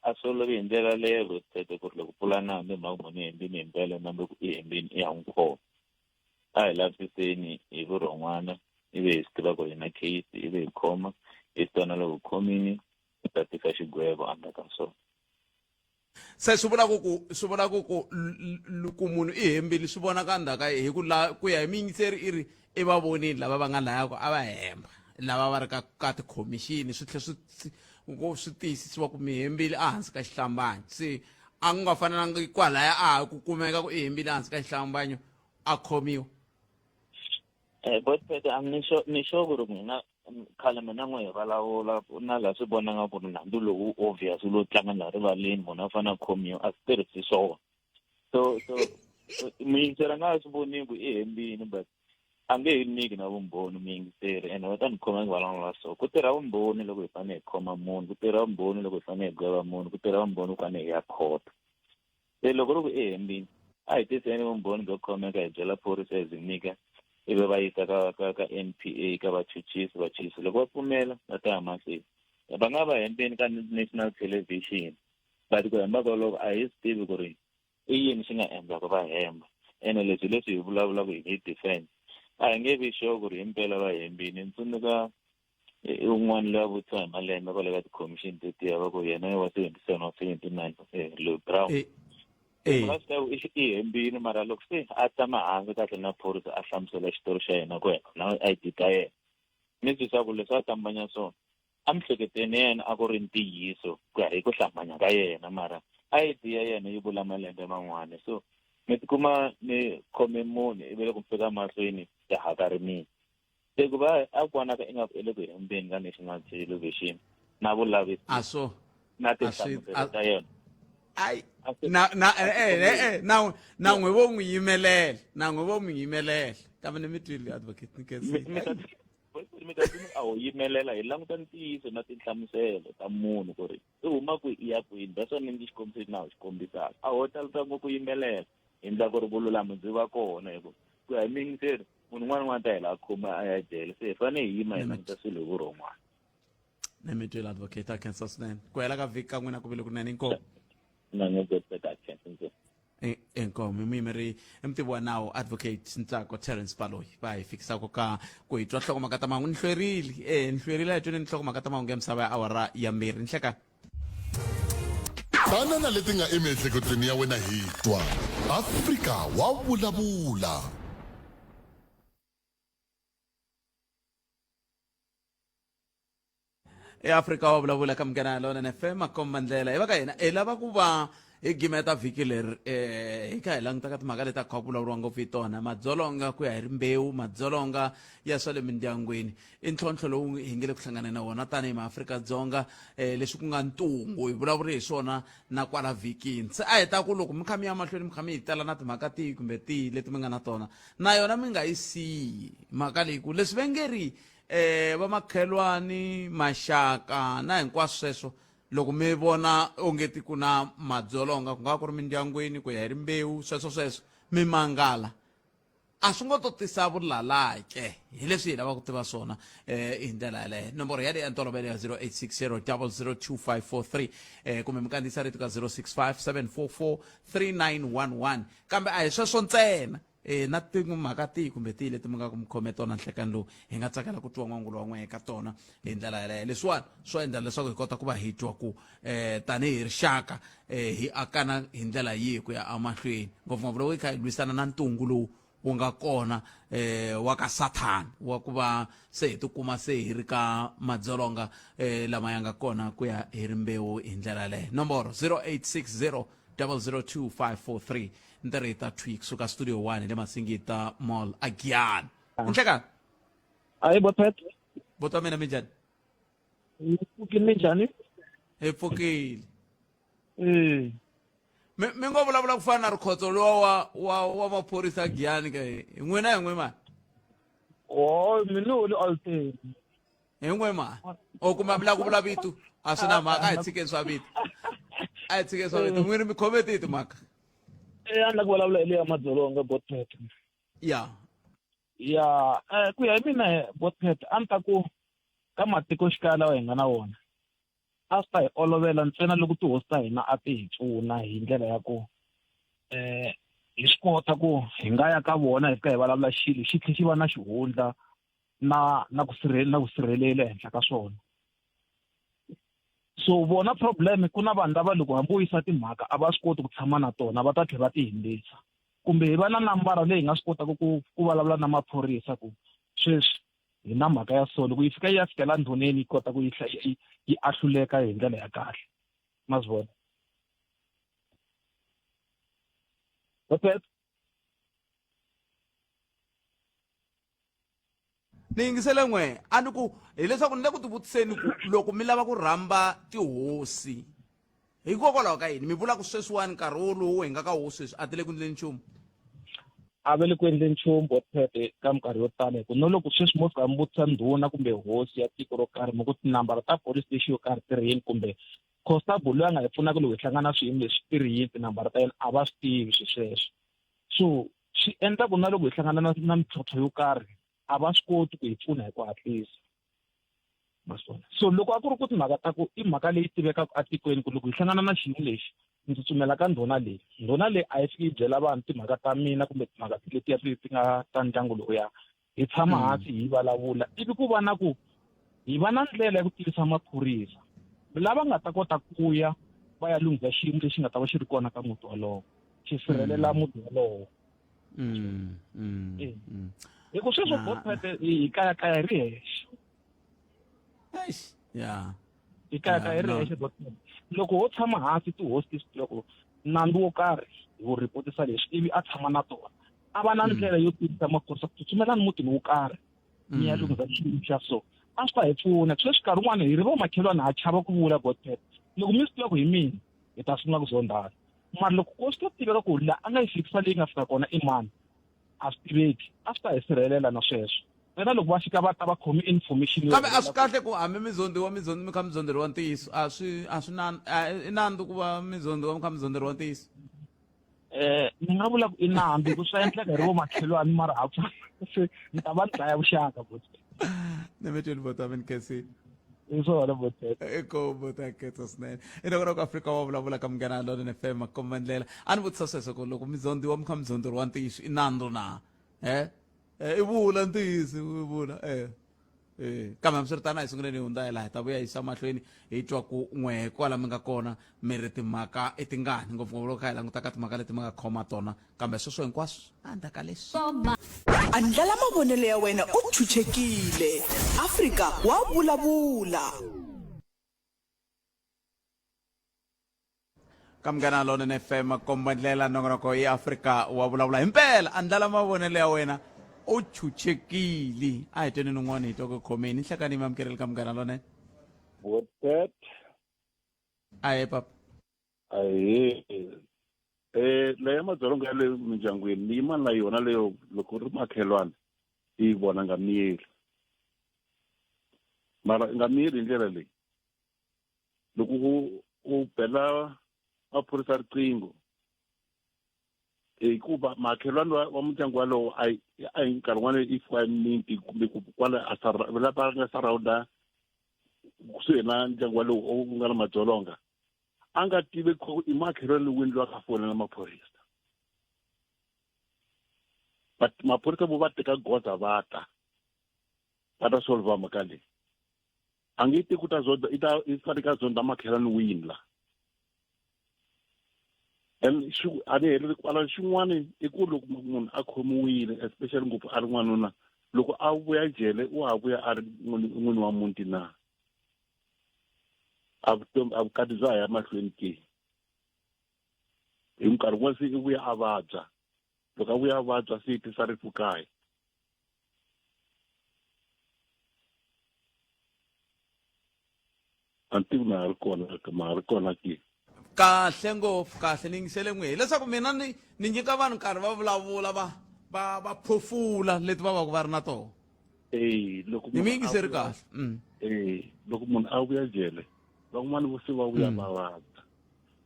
a swi olovi hi ndlela leyo Rutete ku ri loko pfula nandzu hi mhaka munhu i hembini hi mpela nambe ku i hembini i ya n'wi khoma a hi lavisiseni hi vurhon'wana ivi hi swi tiva ku hi na case ivi hi khoma hi swi tiva na loko khomini hi ta tisa xigwevo endzhaku ka swona se swi vula ku ku swi vula ku ku ku munhu i hembile swi vonaka ndzhaka hi ku la ku ya hi miyingiseri i ri i va vonile lava va nga laya ku a va hemba lava va ri ka ka tikhomixini swi tlhe swi swi tiyisisiwa ku mi hembile ehansi ka xihlambanyo se a ku nga fanelangi kwalaya a ha ku kumeka ku i hembile ehansi ka xihlambanyo a khomiwa Eh, Godfred a ni sure ni sure ku ri n'wina khale mina n'we hi vulavula na laha swi vonaka ku ri nandzu lowu obvious lowu tlanga laha rivaleni munhu a fanele a khomiwa a swi tirhisi swona so so muyingiseri a nga swi voni ku i hembini but a nge yi nyiki na vumbhoni muyingiseri ene va ta ni khoma ku vulavula so ku tirha vumbhoni loko hi fanele hi khoma munhu ku tirha vumbhoni loko hi fanele hi gweva munhu ku tirha vumbhoni ku fanele hi ya khoto se loko ri ku i hembini a hi tiseni vumbhoni byo khomeka hi byela phorisa hi byi nyika ivi va yisa ka ka ka N_P_A ka vachuchisi vachuchisi loko va pfumela va ta ya mahlweni va nga va hembeni ka national television but ku hemba koloko a hi swi tivi ku ri i yini xi nga endla ku va hemba ene leswi leswi hi vulavulaka hi hi defense a hi nge vi sure ku ri himpela va hembini ni tsundzuka i un'wana loyi a vutisiwa hi malembe kwale ka tikhomixini tetiya va ku yena i wa 77 wa 79 eh, Lou Brown Eh, eh. nga swi tiva i hembini mara loko se a tshama hansi kahle na phorisa a hlamusela xitori xa yena ku yena na ID ta yena ni twisisa ku leswi a hlambanya swona emiehleketweni ya yena a ku ri ntiyiso ku ya hi ku hlambanya ka yena mara ID ya yena yi vula malembe man'wana so mi tikuma ni khome munhu ivi loko mi fika mahlweni ya hakarimile se ku va a vonaka ingaku i le ku hembeni ka national television na vulavisisi a swo na a swi tinhlamuselo ta yena ai na na eh eh eh na na n'we vo n'wi yimelela na n'we vo n'wi yimelela kambe ni mi twile advocate ni Mi- mi ta- mi ta a ho yimelela hi languta ntiyiso na tinhlamuselo ta munhu ku ri i huma kwihi i ya kwini that's why ni ndzi xikombiso na xi kombisaka a ho talisa ngopfu ku yimelela hi ndla ku ri vululami byi va kona hi ku ku ya hi miyingiseri munhu un'wana un'wana ta hela a khoma a ya jele se hi fanele hi yima hi languta swilo hi vurhon'wana ni mi twile advocate a khensa swinene ku hela ka vhiki ka n'wina ku vile kunene inkomu na ni godfred a khensa ntsena inkomu i muyimeri i mutivi wa nawu advocate ntsako terence baloyi va hi fikisaka ka ku hi twa nhlokomhaka ta mahungu ni hlwerile e ni hlwerile a hi tweni nhlokomhaka ta mahungu ya misava ya awara ya mbirhi nhleka Tana na leti nga emiehleketweni ya wena hi twa. Afrika wa vulavula. eAfrika wa vulavula ka Munghana Lonene FM makomba ndlela hi va ka hina hi lava ku va hi gimeta vhiki leri eh hi kha hi languta ka timhaka leti a kha ku vulavuriwa ngopfu hi tona madzolonga ku ya hi rimbewu madzolonga ya swa le mindyangwini i ntlhontlho lowu hi nge le ku hlanganeni na wona tanihi maafrika-dzonga um leswi ku nga ntungu hi vulavuri hi swona na kwala vhikini se a hi ta ku loko mi kha mi ya mahlweni mi kha mi hi tela na timhaka tihi kumbe tihi leti mi nga na tona na yona mi nga yi siyi mhaka leyi ku leswi va nge ri um vamakhelwani maxaka na hinkwaswo sweswo loko mi vona ongeti ku na madzolonga ku nga va ku ri mindyangwini ku ya hi rimbewu sweswo sweswo mi mangala A swi ngo to tisa vulala ke? Hi leswi hi lavaka ku tiva swona hi ndlela yaleyo. Nomboro ya leyi ya ntolovelo ya 0860 002543 kumbe mi kandziyisa rito ka 065 744 3911. Kambe a hi sweswo ntsena. Na timhaka tihi kumbe tihi leti mi nga ku mi khome tona nhlekani lowu, hi nga tsakela ku twa n'wangulo wa n'wehe ka tona hi ndlela yaleyo. Leswiwani swo endla leswaku hi kota ku va hi twa ku tanihi rixaka hi akana hi ndlela yihi ku ya emahlweni, ngopfungopfu loko hi kha hi lwisana na ntungu lowu wu nga kona wa ka Sathana wa ku va se hi tikuma se hi ri ka madzolonga lama ya nga kona ku ya hi rimbewu hi ndlela yaleyo. Nomboro 0860 002543. Ntirho hi ta thwi kusuka studio 1 hi le Masingita Mall aGiyani. Nhlekani. Ayi bothet. Bota mina, minjhani? Hi pfukile, minjhani? Hi pfukile. Mi ngo vulavula ku fana na Rikhotso luwa wa maphorisa Giyani ke, hi n'wina, hi n'we mani? Oh, mina u le Alteni. Hi n'we mani? O kumbe mi lava ku vula vito? A swi na mhaka, a hi tshikeni swa vito. A hi tshikeni swa vito. N'wini mi khome tihi timhaka? A ni la ku vulavula hi leya madzolonga, Botpet. Ya. Ya, ku ya hi mina Botpet, a ni ta ku ka matikoxikaya lawa hi nga na wona, a swi ta hi olovela ntsena loko tihosi ta hina a ti hi pfuna hi ndlela ya ku hi swi kota ku hi nga ya ka vona hi fika hi vulavula xilo xi tlhe xi va na xihundla na ku sirhelela ehenhla ka swona. So vona problem, ku na vanhu lava loko hambi u yisa timhaka a va swi koti ku tshama na tona, va ta tlhela va ti hindzisa. Kumbe hi va na nambara leyi hi nga swi kotaka ku vulavula na maphorisa ku sweswi hi na mhaka ya so, loko yi fika yi ya fikela ndhuneni yi kota ku yi ahluleka hi ndlela ya kahle. Ma swi vona? Okay. Ni yingisele n'we, a ni ku hileswaku ni le ku tivutiseni ku loko mi lava ku rhamba tihosi, hikokwalaho ka yini mi vula ku sweswiwani nkarhi wolowo hi nga ka wo sweswi a ti le ku endleni nchumu? A va le ku endleni nchumu, Botpete, ka minkarhi yo tala, hi ku no loko sweswi mo fika mi vutisa ndhuna kumbe hosi ya tiko ro karhi mi ku tinambara ta police station yo karhi ti ri yini, kumbe constable loyi a nga hi pfunaka loko hi hlangana na swiyimo leswi ti ri yini tinambara ta yena, a va swi tivi swi sweswo. So swi endla ku na loko hi hlangana na mintlhontlho yo karhi a va swi koti ku hi pfuna hi ku hatlisa. Ma swi vona? So loko a ku ri ku timhaka ta ku i mhaka leyi tivekaka etikweni ku loko hi hlangana na xiyimo lexi ndzi tsutsumela ka ndhuna leyi, ndhuna leyi a yi fiki yi byela vanhu timhaka ta mina kumbe timhaka letiya ti nga ta ndyangu lowuya, hi tshama hansi hi vulavula, ivi ku va na ku hi va na ndlela ya ku tivisa maphorisa lava nga ta kota ku ya va ya lunghisa xiyimo lexi nga ta va xi ri kona ka muti wolowo, xi sirhelela muti wolowo. Hi ku sweswo Botpete hi kayakaya hi ri hexe. Eish, ya. Hi kayakaya hi ri hexe, Botpete. Loko ho tshama hansi tihosi ti swi tiva ku nandzu wo karhi hi wu ripotisa leswi, ivi a tshama na tona, a va na ndlela yo tivisa maphorisa ku tsutsumelani mutini wo karhi mi ya lunghisa xiyimo xa so, a swi ta hi pfuna. Sweswi nkarhi wun'wani hi ri vomakhelwani ha chava ku vula, Botpete. Loko mi swi tiva ku hi mina, hi ta sungula ku zondhana. Mara loko ko swi ta tiveka ku la a nga yi fikisa leyi nga fika kona i mani, a swi tiveki, a swi ta hi sirhelela na sweswo. Ntsena loko va fika va ta va khome information yo Kambe a swi kahle ku hambi mi zondiwa, mi mi kha mi zondzeriwa ntiyiso, a swi na i nandzu ku va mi zondiwa mi kha mi zondzeriwa ntiyiso? Ni nga vula ku i nandzu, hi ku swa endleka hi ri vomakhelwani, mara ha se ni ta va ni dlaya vuxaka, buti. Ni mi twini, buti wa mina, khensile. Hi swona, buti. I ko buti, a khensa swinene. I nongonoko Afrika wa vulavula ka Munghana Lonene FM, makomba ndlela. A ni vutisa sweswo ku loko mi zondiwa mi kha mi zondzeriwa ntiyiso i nandzu na? I vula ntiyiso, i vula kambe hambiswiritano a hi sunguleni hi hundza hi laha, hi ta vuya yisa mahlweni hi twa ku n'we kwala mi nga kona mi ri timhaka i tingani, ngopfungopfu loko kha hi languta ka timhaka leti mi nga khoma tona, kambe sweswo hinkwaswo endzhaku ka leswi. Andlala mavonelo ya wena u chuchekile. Afrika wa vulavula. Ka Munghana Lonene FM, komba ndlela, nongonoko i Afrika wa vulavula. Himpela andlala mavonelo ya wena u chuchekile. A hi tweni nin'wana, hi twa ku khomeni. Nhlekani, mi amukeleli ka Munghana Lonene. Botpet. Ahe papa. Ahe. Leya madzolonga ya le mindyangwini ni yima na yona leyo, loko ri makhelwani i vona nga miyeli, mara i nga miyeli hi ndlela leyi, loko u bela maphorisa riqingho Hikuva makhelwani wa, wa mundyangu walowo a a hi nkarhi wun'wana i fika miti kumbe ku kwala a lava nga surrounda kusuhi na ndyangu walowo wu nga na madzolonga a nga tivi ku i makhelwani wini loyi a ka fonela maphorisa but maphorisa vo va teka goza va ta va ta solva mhaka leyi a nge ti ku ta zonda i ta i faneke a zonda makhelwani wini la and xi a ni heleli kwala xin'wana i ku loko munhu a khomiwile especially ngopfu a ri n'wanuna loko a vuya jele u ha vuya a ri n'wini wa muti na a vutomi a vukati bya ha ya mahlweni ke hi nkarhi wun'wana se i vuya a vabya loko a vuya a vabya se yi tisa rifu kaya a ni tivi na ha ri kona ma ha ri kona ke kahle ngopfu kahle ni yingisele n'wi hileswaku mina ni ni nyika vanhu nkarhi va vulavula va va va phofula leti va vaku va ri na tona eh loko ni mi yingiseri kahle. Eh loko munhu a vuya jele van'wana vo se va vuya va vabya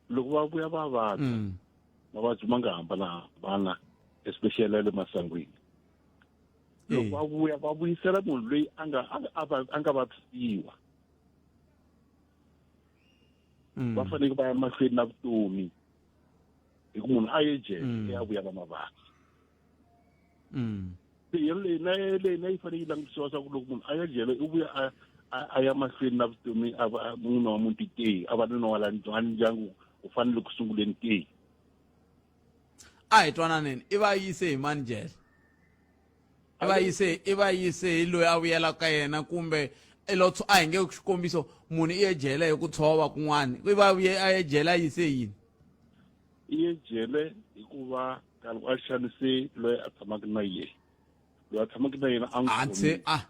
loko va vuya va vabya mavabyi ma nga hambanahambana especially ya le masangwini loko va vuya va vuyisela munhu loyi a nga a nga vabisiwa va fanele va ya mahlweni na vutomi hi ku munhu a ye jele ya vuya na mavabyi se yeleyo na yeleyo na yi fanele yi langutisiwa swa ku loko munhu a ya jele u vuya a a ya mahlweni na vutomi a va n'wini wa muti ke a va nuna wa la ndyangu u fanele ku sunguleni ke a hi twananeni i va yise hi mani jele i va yise i va yise hi loyi a vuyelaka ka yena kumbe i lo a hi nge xikombiso munhu i ye jele hi ku tshova kun'wana i va vuye a ye jele a yise yini I ye jele hikuva karhi a xanise loyi a tshamaka na yena loyi a tshamaka na yena a n'wi a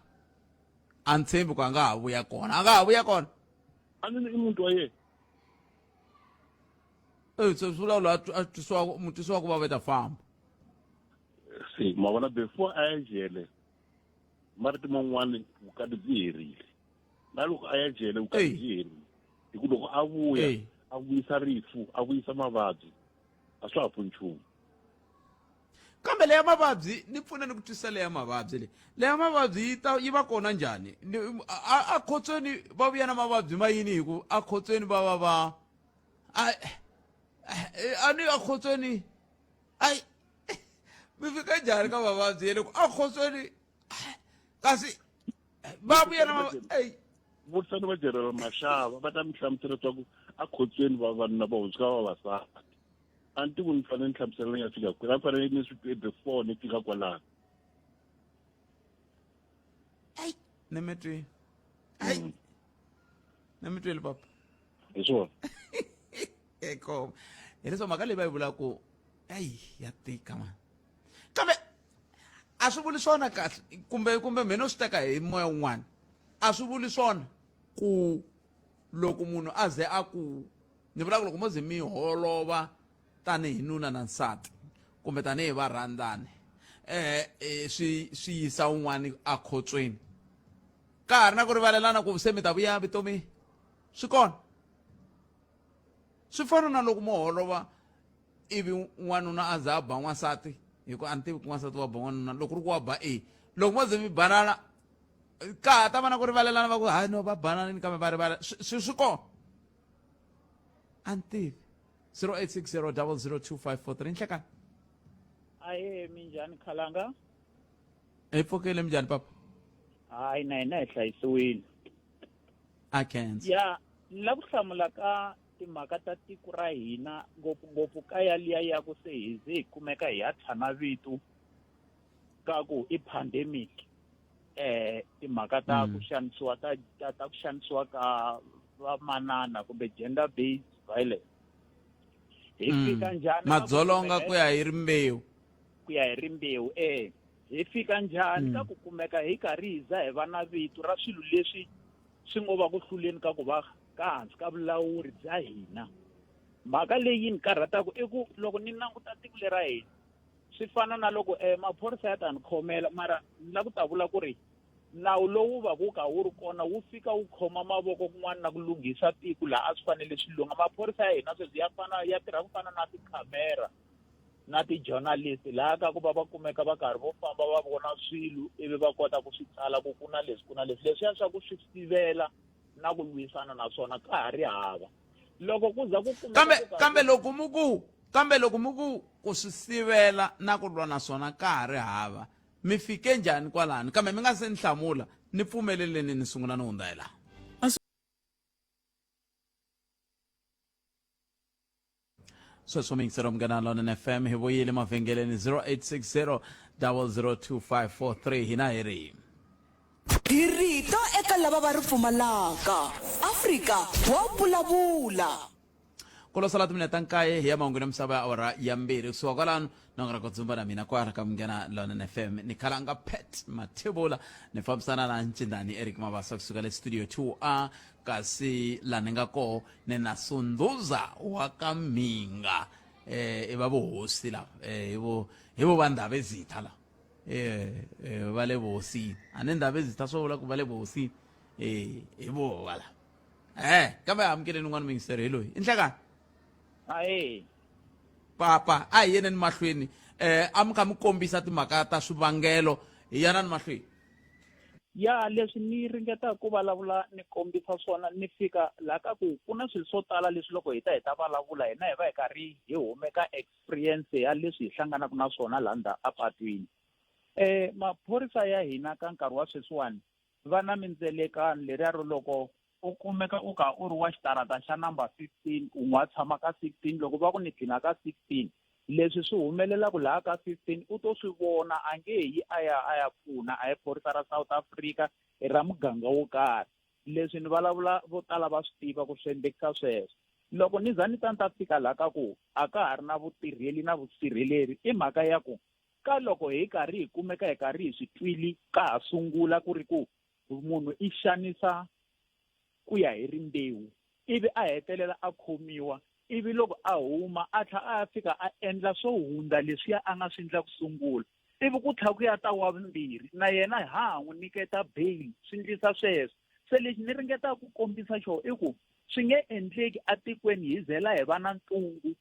a ni tshembi ku a nga ha vuya kona a nga ha vuya kona a ni i muntu wa yena e swi vula loyi a twisiwaka mutwisiwa ku vava ta famba se ma vona before a ya jele marito man'wani vukati byi herile na loko a ya jele vukati byi herile hi ku loko a vuya a vuyisa rifu a vuyisa mavabyi a swa ha pfuni nchumu kambe leya mavabyi ni pfuna ni ku twisisa leya mavabyi leyi leya mavabyi yi ta yi va kona njhani a khotsweni va vuya na mavabyi ma yini hi ku a khotsweni va va va a a ni a khotsweni ai mi fika njhani ka mavabyi ya le ku a khotsweni kasi va vuya na mavabyi vutisani va General Mashava va ta mi hlamusela leswaku a khotsweni vavanuna va hundzuka vavasati a ni tivi ni fanele ni hlamusela ni ya fika kwini a ni fanele ni swi twe before ni fika kwalano ai ni mi twile ai ni mi twile papa hi swona eko hileswaku mhaka leyi va yi vulaka ku ayi ya tika mani kambe a swi vuli swona kahle kumbe kumbe mina swi teka hi moya wun'wana a swi vuli swona ku loko munhu a ze a ku ni vula ku loko mo ze mi holova tanihi nuna na nsati kumbe tanihi varhandzani eh, eh swi swi yisa un'wana ekhotsweni ka ha ri na ku rivalelana ku se mi ta vuya vutomi swi kona swi fana na loko mo holova ivi n'wanuna a za a ba n'wansati hi ku a ni tivi ku n'wansati wa ba n'wanuna loko ri ku wa ba e loko mo ze mi banana ka ha ta va na ku rivalelana va ku hayi no va bananini kambe va rivala swi swi kona a ni tivi 0860 002543 nhlekani aye minjhani khalanga hi pfukile minjhani papa hayi na hina hi hlayisiwile a khensa ya ni la ku hlamula ka timhaka ta tiko ra hina ngopfungopfu ka yaliya ya ku se hi ze hi kumeka hi ya tshana vito ka ku i pandemic eh timhaka ta ku xanisiwa ta ta, ta ku xanisiwa ka vamanana kumbe gender based violence hi fika njhani madzolonga ku ya hi rimbewu ku ya hi rimbewu eh hi fika njhani ka ku kumeka hi karhi hi za hi va na vito ra swilo leswi swi ngo va ku hluleni ka ku va ka hansi ka vulawuri bya hina mhaka leyi yi ni karhataka i ku loko ni languta tiko lera hina swi fana na loko um maphorisa ya ta ni khomela mara ni la ku ta vula ku ri nawu lowu va ku ka wu ri kona wu fika wu khoma mavoko kun'wana na ku lunghisa tiko laha a swi fanele swi lungha maphorisa ya hina sweswi ya fana ya tirha ku fana na tikhamera na ti-journalist laha ka ku va va kumeka va karhi vo famba va vona swilo ivi va kota ku swi tsala ku ku na leswi ku na leswi leswiya swa ku swi sivela na ku lwisana na swona ka ha ri hava loko ku za ku kumeka kambe ku karhi kambe loko mu ku kambe loko mu ku ku swi sivela na ku lwa na swona ka ha ri hava mi fike njhani kwalano kambe mi nga se ni hlamula ni pfumeleleni ni sungula ni hundza hi laha Sweswo miyingiselo Munghana Lonene FM hi vuyile mavhengeleni 0860 002543 hina hi ri Hi rito eka lava va ri pfumalaka. Afrika wa vulavula. Ku lo sala timinete ta nkaye hi ya mahungwini ya misava ya awara ya mbirhi kusuka kwalano nongo ra ku dzumba na mina kwala ka Munghana Lonene FM ni khalanga Pat Mathebula ni fambisana na Ncindani Eric Mabasa kusuka le studio 2A kasi la ni nga koho ni na Sunduza wa ka Mhinga eh i va vuhosi lava eh hi vo hi vo va Ndhavezitha lava eh, eh va le vuhosini a ni Ndhavezitha swo vula ku va le vuhosini eh hi vo va lava eh kambe amukeleni un'wana muyingiseri hi loyi i nhlekani ae papa a hi yeneni mahlweni eh a mi kha mi kombisa timhaka ta swivangelo hi yanani mahlweni Ya leswi ni ringetaka ku vulavula ni kombisa swona ni fika laha ka ku ku na swilo swo tala leswi loko hi ta hi ta vulavula hina hi va hi karhi hi hume ka experience ya leswi hi hlanganaka na swona laha ndzha apatwini. Maphorisa ya hina ka nkarhi wa sweswiwani va na mindzelekano leriya ro loko u kumeka u kha u ri wa xitarata xa number 15 u nga tshama ka 16 loko va ku ni gcina ka 16 leswi swi humelelaka laha ka 15 u to swi vona a nge yi a ya a ya pfuna a hi phorisa ra South Africa i ra muganga wo karhi leswi ni vulavula vo tala va swi tiva ku swi endlekisa sweswo loko ni za ni ta ni ta fika laha ka ku a ka ha ri na vutirheli na vusirheleri i mhaka ya ku ka loko hi karhi hi kumeka hi karhi hi swi twili ka ha sungula ku ri ku munhu i xanisa ku ya hi rimbewu ivi a hetelela a khomiwa ivi loko a huma a tlha a ya fika a endla swo hundza leswiya a nga swi endla ku sungula ivi ku tlha ku ya ta wa vumbirhi na yena ha ha n'wi nyiketa bail swi ndlisa sweswo se lexi ni ringetaka ku kombisa xona i ku swi nge endleki atikweni hi zela hi va na ntungu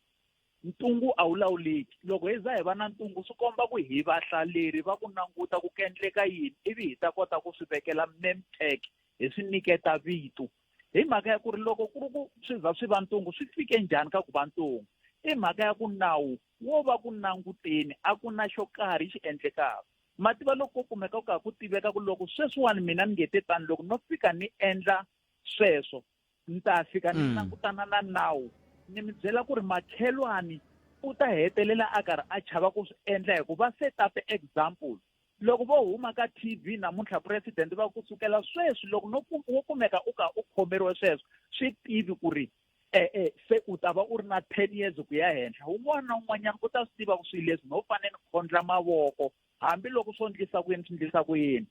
Ntungu a wu lawuleki. Loko hi za hi va na ntungu swi komba ku hi vahlaleri va ku languta ku kendleka yini ivi hi ta kota ku swi vekela name tag hi swi nyiketa vito. Hi mhaka ya ku ri loko ku ri ku swi za swi va ntungu swi fike njhani ka ku va ntungu? I mhaka ya ku nawu wo va ku languteni a ku na xo karhi xi endlekaka. Ma tiva loko ko kumeka ku karhi ku tiveka ku loko sweswiwani mina ni nge te tani loko no fika ni endla sweswo ni ta fika ni langutana na nawu ni mi byela ku ri makhelwani u ta hetelela a karhi a chava ku swi endla hikuva set up example loko vo huma ka TV namuntlha president va ku sukela sweswi loko no wo kumeka u ka u khomeriwe sweswo swi tivi ku ri e-e se u ta va u ri na 10 years ku ya henhla un'wana na un'wanyana u ta swi tiva ku swilo leswi no fanele ni khondla mavoko hambiloko swo ndlisa ku yini swi ndlisa ku yini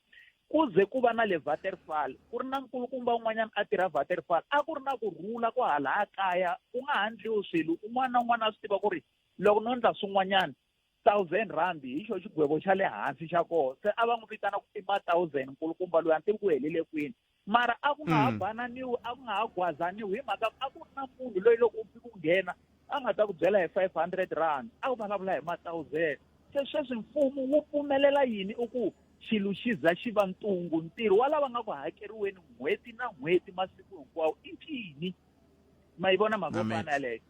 ku ze ku va na le Waterfall ku ri na nkulukumba un'wanyana a tirha Waterfall a ku ri na ku rhula ku halaya kaya ku nga ha ndliwi swilo un'wana na un'wana a swi tiva ku ri loko no ndla swin'wanyana thousand rand hi xo xigwevo xa le hansi xa kona se a va n'wi vitana ku i ma thousand nkulukumba loyi a ni tivi ku helele kwini mara a ku nga ha bananiwi a ku nga ha gwazaniwi hi mhaka a ku ri na munhu loyi loko u fika u nghena a nga ta ku byela hi 500 rand a ku vulavula hi ma thousand se sweswi mfumo wu pfumelela yini u ku xilo xi za xi va ntungu ntirho wa lava nga ku hakeriweni n'hweti na n'hweti masiku hinkwawo i ncini ma yi vona mhaka yo fana yaleyo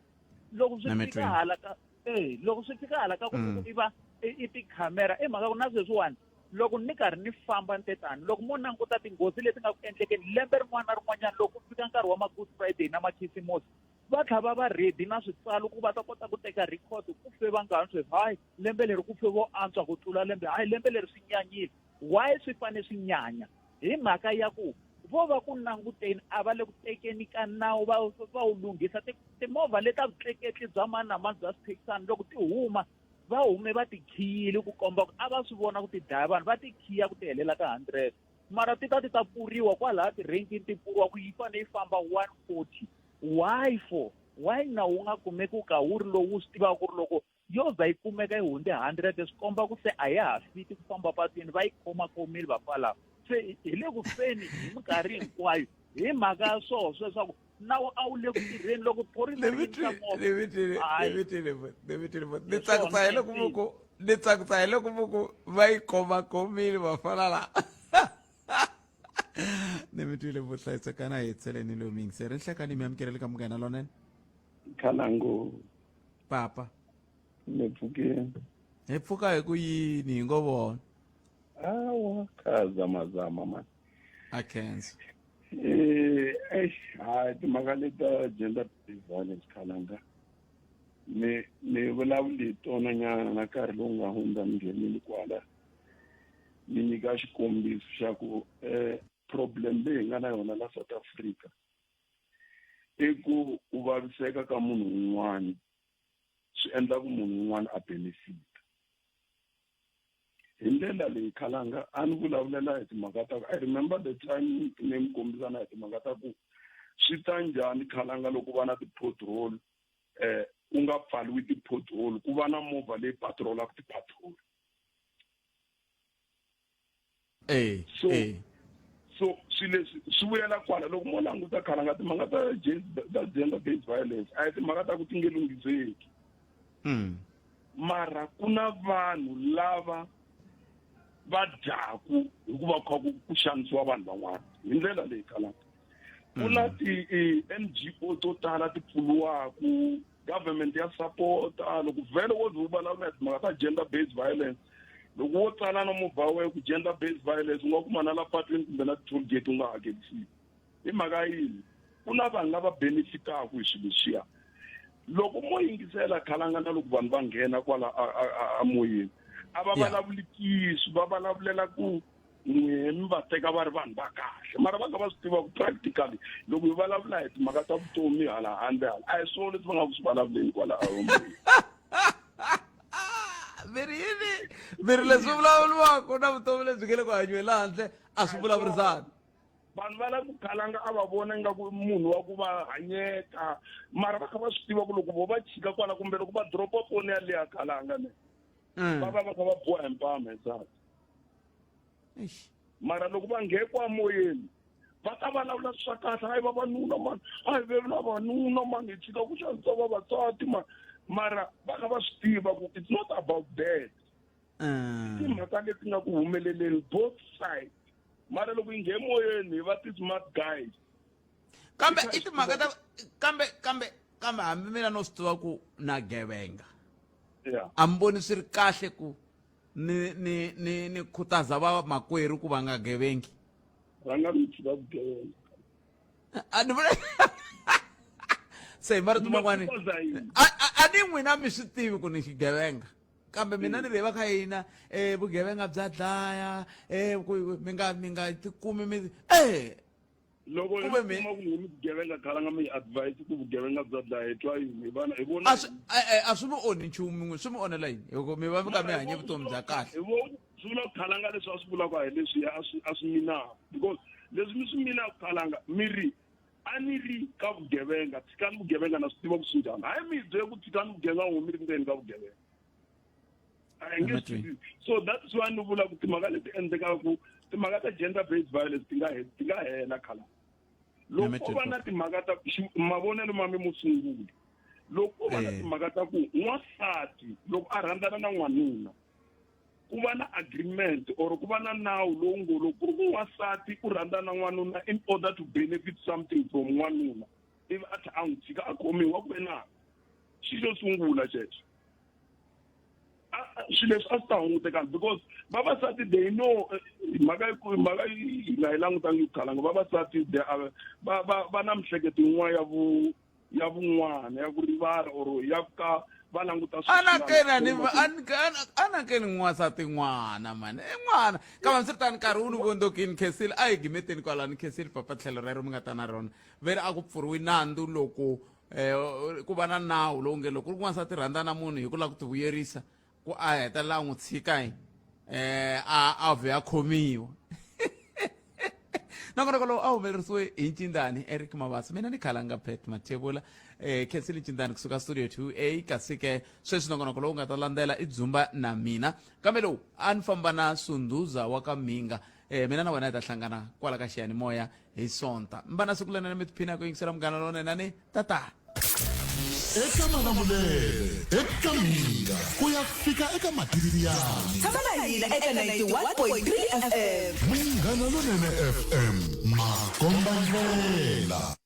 loko swi fika hala ka e loko swi fika hala ka ku i va i tikhamera i mhaka ku na sweswiwani loko ni karhi ni famba ni te tani loko mo languta tinghozi leti nga ku endlekeni lembe rin'wana na rin'wanyana loko ku fika nkarhi wa ma-good friday na makhisimusi va tlha va va ready na switsalo ku va ta kota ku teka record ku fe vangani sweswi hayi lembe leri ku fe vo antswa ku tlula lembe hayi lembe leri swi nyanyile why swi fane swi nyanya hi mhaka ya ku vo va ku languteni a va le ku tekeni ka nawu va va wu lunghisa timovha leta vutleketli bya mani na mani bya swithekisani loko ti huma va hume va ti khiyile ku komba ku a va swi vona ku ti dlaya vanhu va ti khiya ku ti helela ka 100 mara ti ta ti ta pfuriwa kwalaya tirenkini ti pfuriwa ku yi fanele yi famba 140 why for why nawu wu nga kumeki wu ka wu ri lowu wu swi tivaka ku ri loko yo za yi kumeka yi hundze 100 swi komba ku se a ya ha fiti ku famba patwini va yi khomakhomile vafana lava se hi le ku feni hi minkarhi hinkwayo hi mhaka ya swoho sweswaku Nawu a wu le ku tirheni loko phorisa ri yimisa movha. Ni tsakisa hi loko muku ni tsakisa hi loko muku va yi komakomile vafana la. Ni mi twile vo hlayisekana hi tseleni loyi miyingiseri nhlekani mi amukeleli ka Munghana Lonene. Khalango. Papa. Mi pfukile. Hi pfuka hi ku yini hi ngo vona. Awa kha zamazama mani. A khensa. Eh, eish, hayi timhaka leta gender based violence khalanga. Ni ni vulavuli hi tona nyana na nkarhi lowu nga hundza ni nghenile kwala. Ni nyika xikombiso xa ku eh problem leyi hi nga na yona la South Africa i ku ku vaviseka ka munhu un'wana swi endla ku munhu un'wana a benefit. Hi ndlela leyi khalanga a ni vulavulela hi timhaka ta ku I remember the time ni mi kombisana hi timhaka ta ku swi ta njhani khalanga loko va na ti-pothole eh ku nga pfaliwi ti-pothole ku va na movha leyi patrolaka ti-patrol. Eh, so eh. So swilo leswi swi vuyela kwala loko mo languta khalanga timhaka ta ta gender based violence a hi timhaka ta ku ti nge lunghiseki. Mara ku na vanhu lava va dyaku hikuva kha ku xanisiwa vanhu van'wana hi ndlela leyi kalaka. Ku na ti-N G O to tala ti pfuriwaku, government ya sapota. Loko vhele wo ze u vulavula hi timhaka ta gender based violence, loko wo tsala na movha wa wena ku gender based violence, u nga kuma na la patwini kumbe na ti-toll gate u nga hakerisiwi. Hi mhaka yini? Ku na vanhu lava benefitaku hi swilo leswiya. Loko mo yingisela khalanga na loko vanhu va nghena kwala a moyeni, a va vulavuli ntiyiso, va vulavulela ku n'we mi va teka va ri vanhu va kahle, mara va kha va swi tiva ku practically loko hi vulavula hi timhaka ta vutomi hala handle hala a hi swona leswi va nga ku swi vulavuleni kwala moyeni. Mi ri yini? Mi ri leswi vulavuriwaka na vutomi lebyi nge le ku hanyiweni laha handle a swi vulavurisani. Vanhu va la ku khalanga a va vona ingaku munhu wa ku va hanyeka, mara va kha va swi tiva ku loko vo va chika kwala kumbe loko va dropa foni yaliya khalanga ne, va va va kha va biwa hi mpama hi tsaka. Mara loko va nghena kwa moyeni va ta vulavula swa kahle, hayi vavanuna mani, a hi ve na vanuna mani, hi tshika ku xanisa vavasati mani, mara va kha va swi tiva ku it's not about that. Timhaka leti nga ku humeleleni both sides, mara loko hi nghena moyeni hi va ti-smart guys. Kambe i timhaka ta kambe kambe kambe hambi mina no swi tiva ku na gevenga, a mi voni swi ri kahle ku ni ni ni ni khutaza va makwerhu ku va nga gevengi? Rhanga mi tshika vugevenga. A ni vula se hi marito man'wani, a ni n'wina mi swi tivi ku ni xigevenga, kambe mina ni ri va kha yina vugevenga bya dlaya, ku mi nga mi nga tikumi mi Loko hi Kumbe mi- kuma ku mi vugevenga khalanga mi advice ku vugevenga bya dlaya, hi twa yini? Hi vana hi vona A swi a swi mi onhi nchumu, swi mi onhela yini? Hi ku mi va mi kha mi hanye vutomi bya kahle. Hi vo swi vula ku khalanga leswi a swi vulaka hi leswi a swi a swi minaka, because leswi mi swi minaka khalanga mi ri a ni ri ka vugevenga, tshikani vugevenga, na swi tiva ku swi njhani. Hayi mi hi byele ku tshikani vugevenga n'we mi ri ndzeni ka vugevenga. A hi nge swi tivi. So that's why ni vula ku timhaka leti endlekaka, timhaka ta gender based violence ti nga ti nga hela khala loko ko va na timhaka ta mavonelo ma mi mo sungula. Loko ko va na timhaka ta ku n'wansati loko a rhandzana na n'wanuna, ku va na agreement or ku va na nawu lowu ngo loko ku ri ku n'wansati u rhandzana na n'wanuna in order to benefit something from n'wanuna, ivi a tlhela a n'wi tshika a khomiwa, ku ve na xi xo sungula xexo. Swilo leswi a swi ta hunguteka because vavasati they know mhaka mhaka yi nga yi langutangi ku khalanga. Vavasati they are va va va na mihleketo yin'wana ya vu ya vun'wana ya ku rivala or ya ku ka va languta swilo Anakeni ni anakeni n'wansati n'wana mani i n'wana, kambe hambiswiritano nkarhi wu ni vondzokini. Khensile a hi gimeteni kwalano. Khensile papa tlhelo rero mi nga ta na rona ve ri a ku pfuriwi nandzu loko ku va na nawu lowu nge loko ku ri n'wansati rhandza na munhu hi ku lava ku tivuyerisa ku a hetelela a n'wi tshika yi a vhe a khomiwa. Nongonoko lowu a humelerisiwe hi Ncindani Eric Mabasa, mina ni Khalanga Pet Mathebula. Khensile Ncindani kusuka studio 2A, kasi ke sweswi nongonoko lowu nga ta landzela i Dzumba na mina, kambe lowu a ni famba na Sunduza wa ka Mhinga. Eh, mina na wena hi ta hlangana kwala ka xiyanimoya hi sonta mi va na siku lenene mi tiphina ku yingisela munghana lonene ni tata eka malamulele eka mina ku ya fika eka matiriyani Tshama na hina eka 91.3 FM. Munghana Lonene FM makomba ndlela.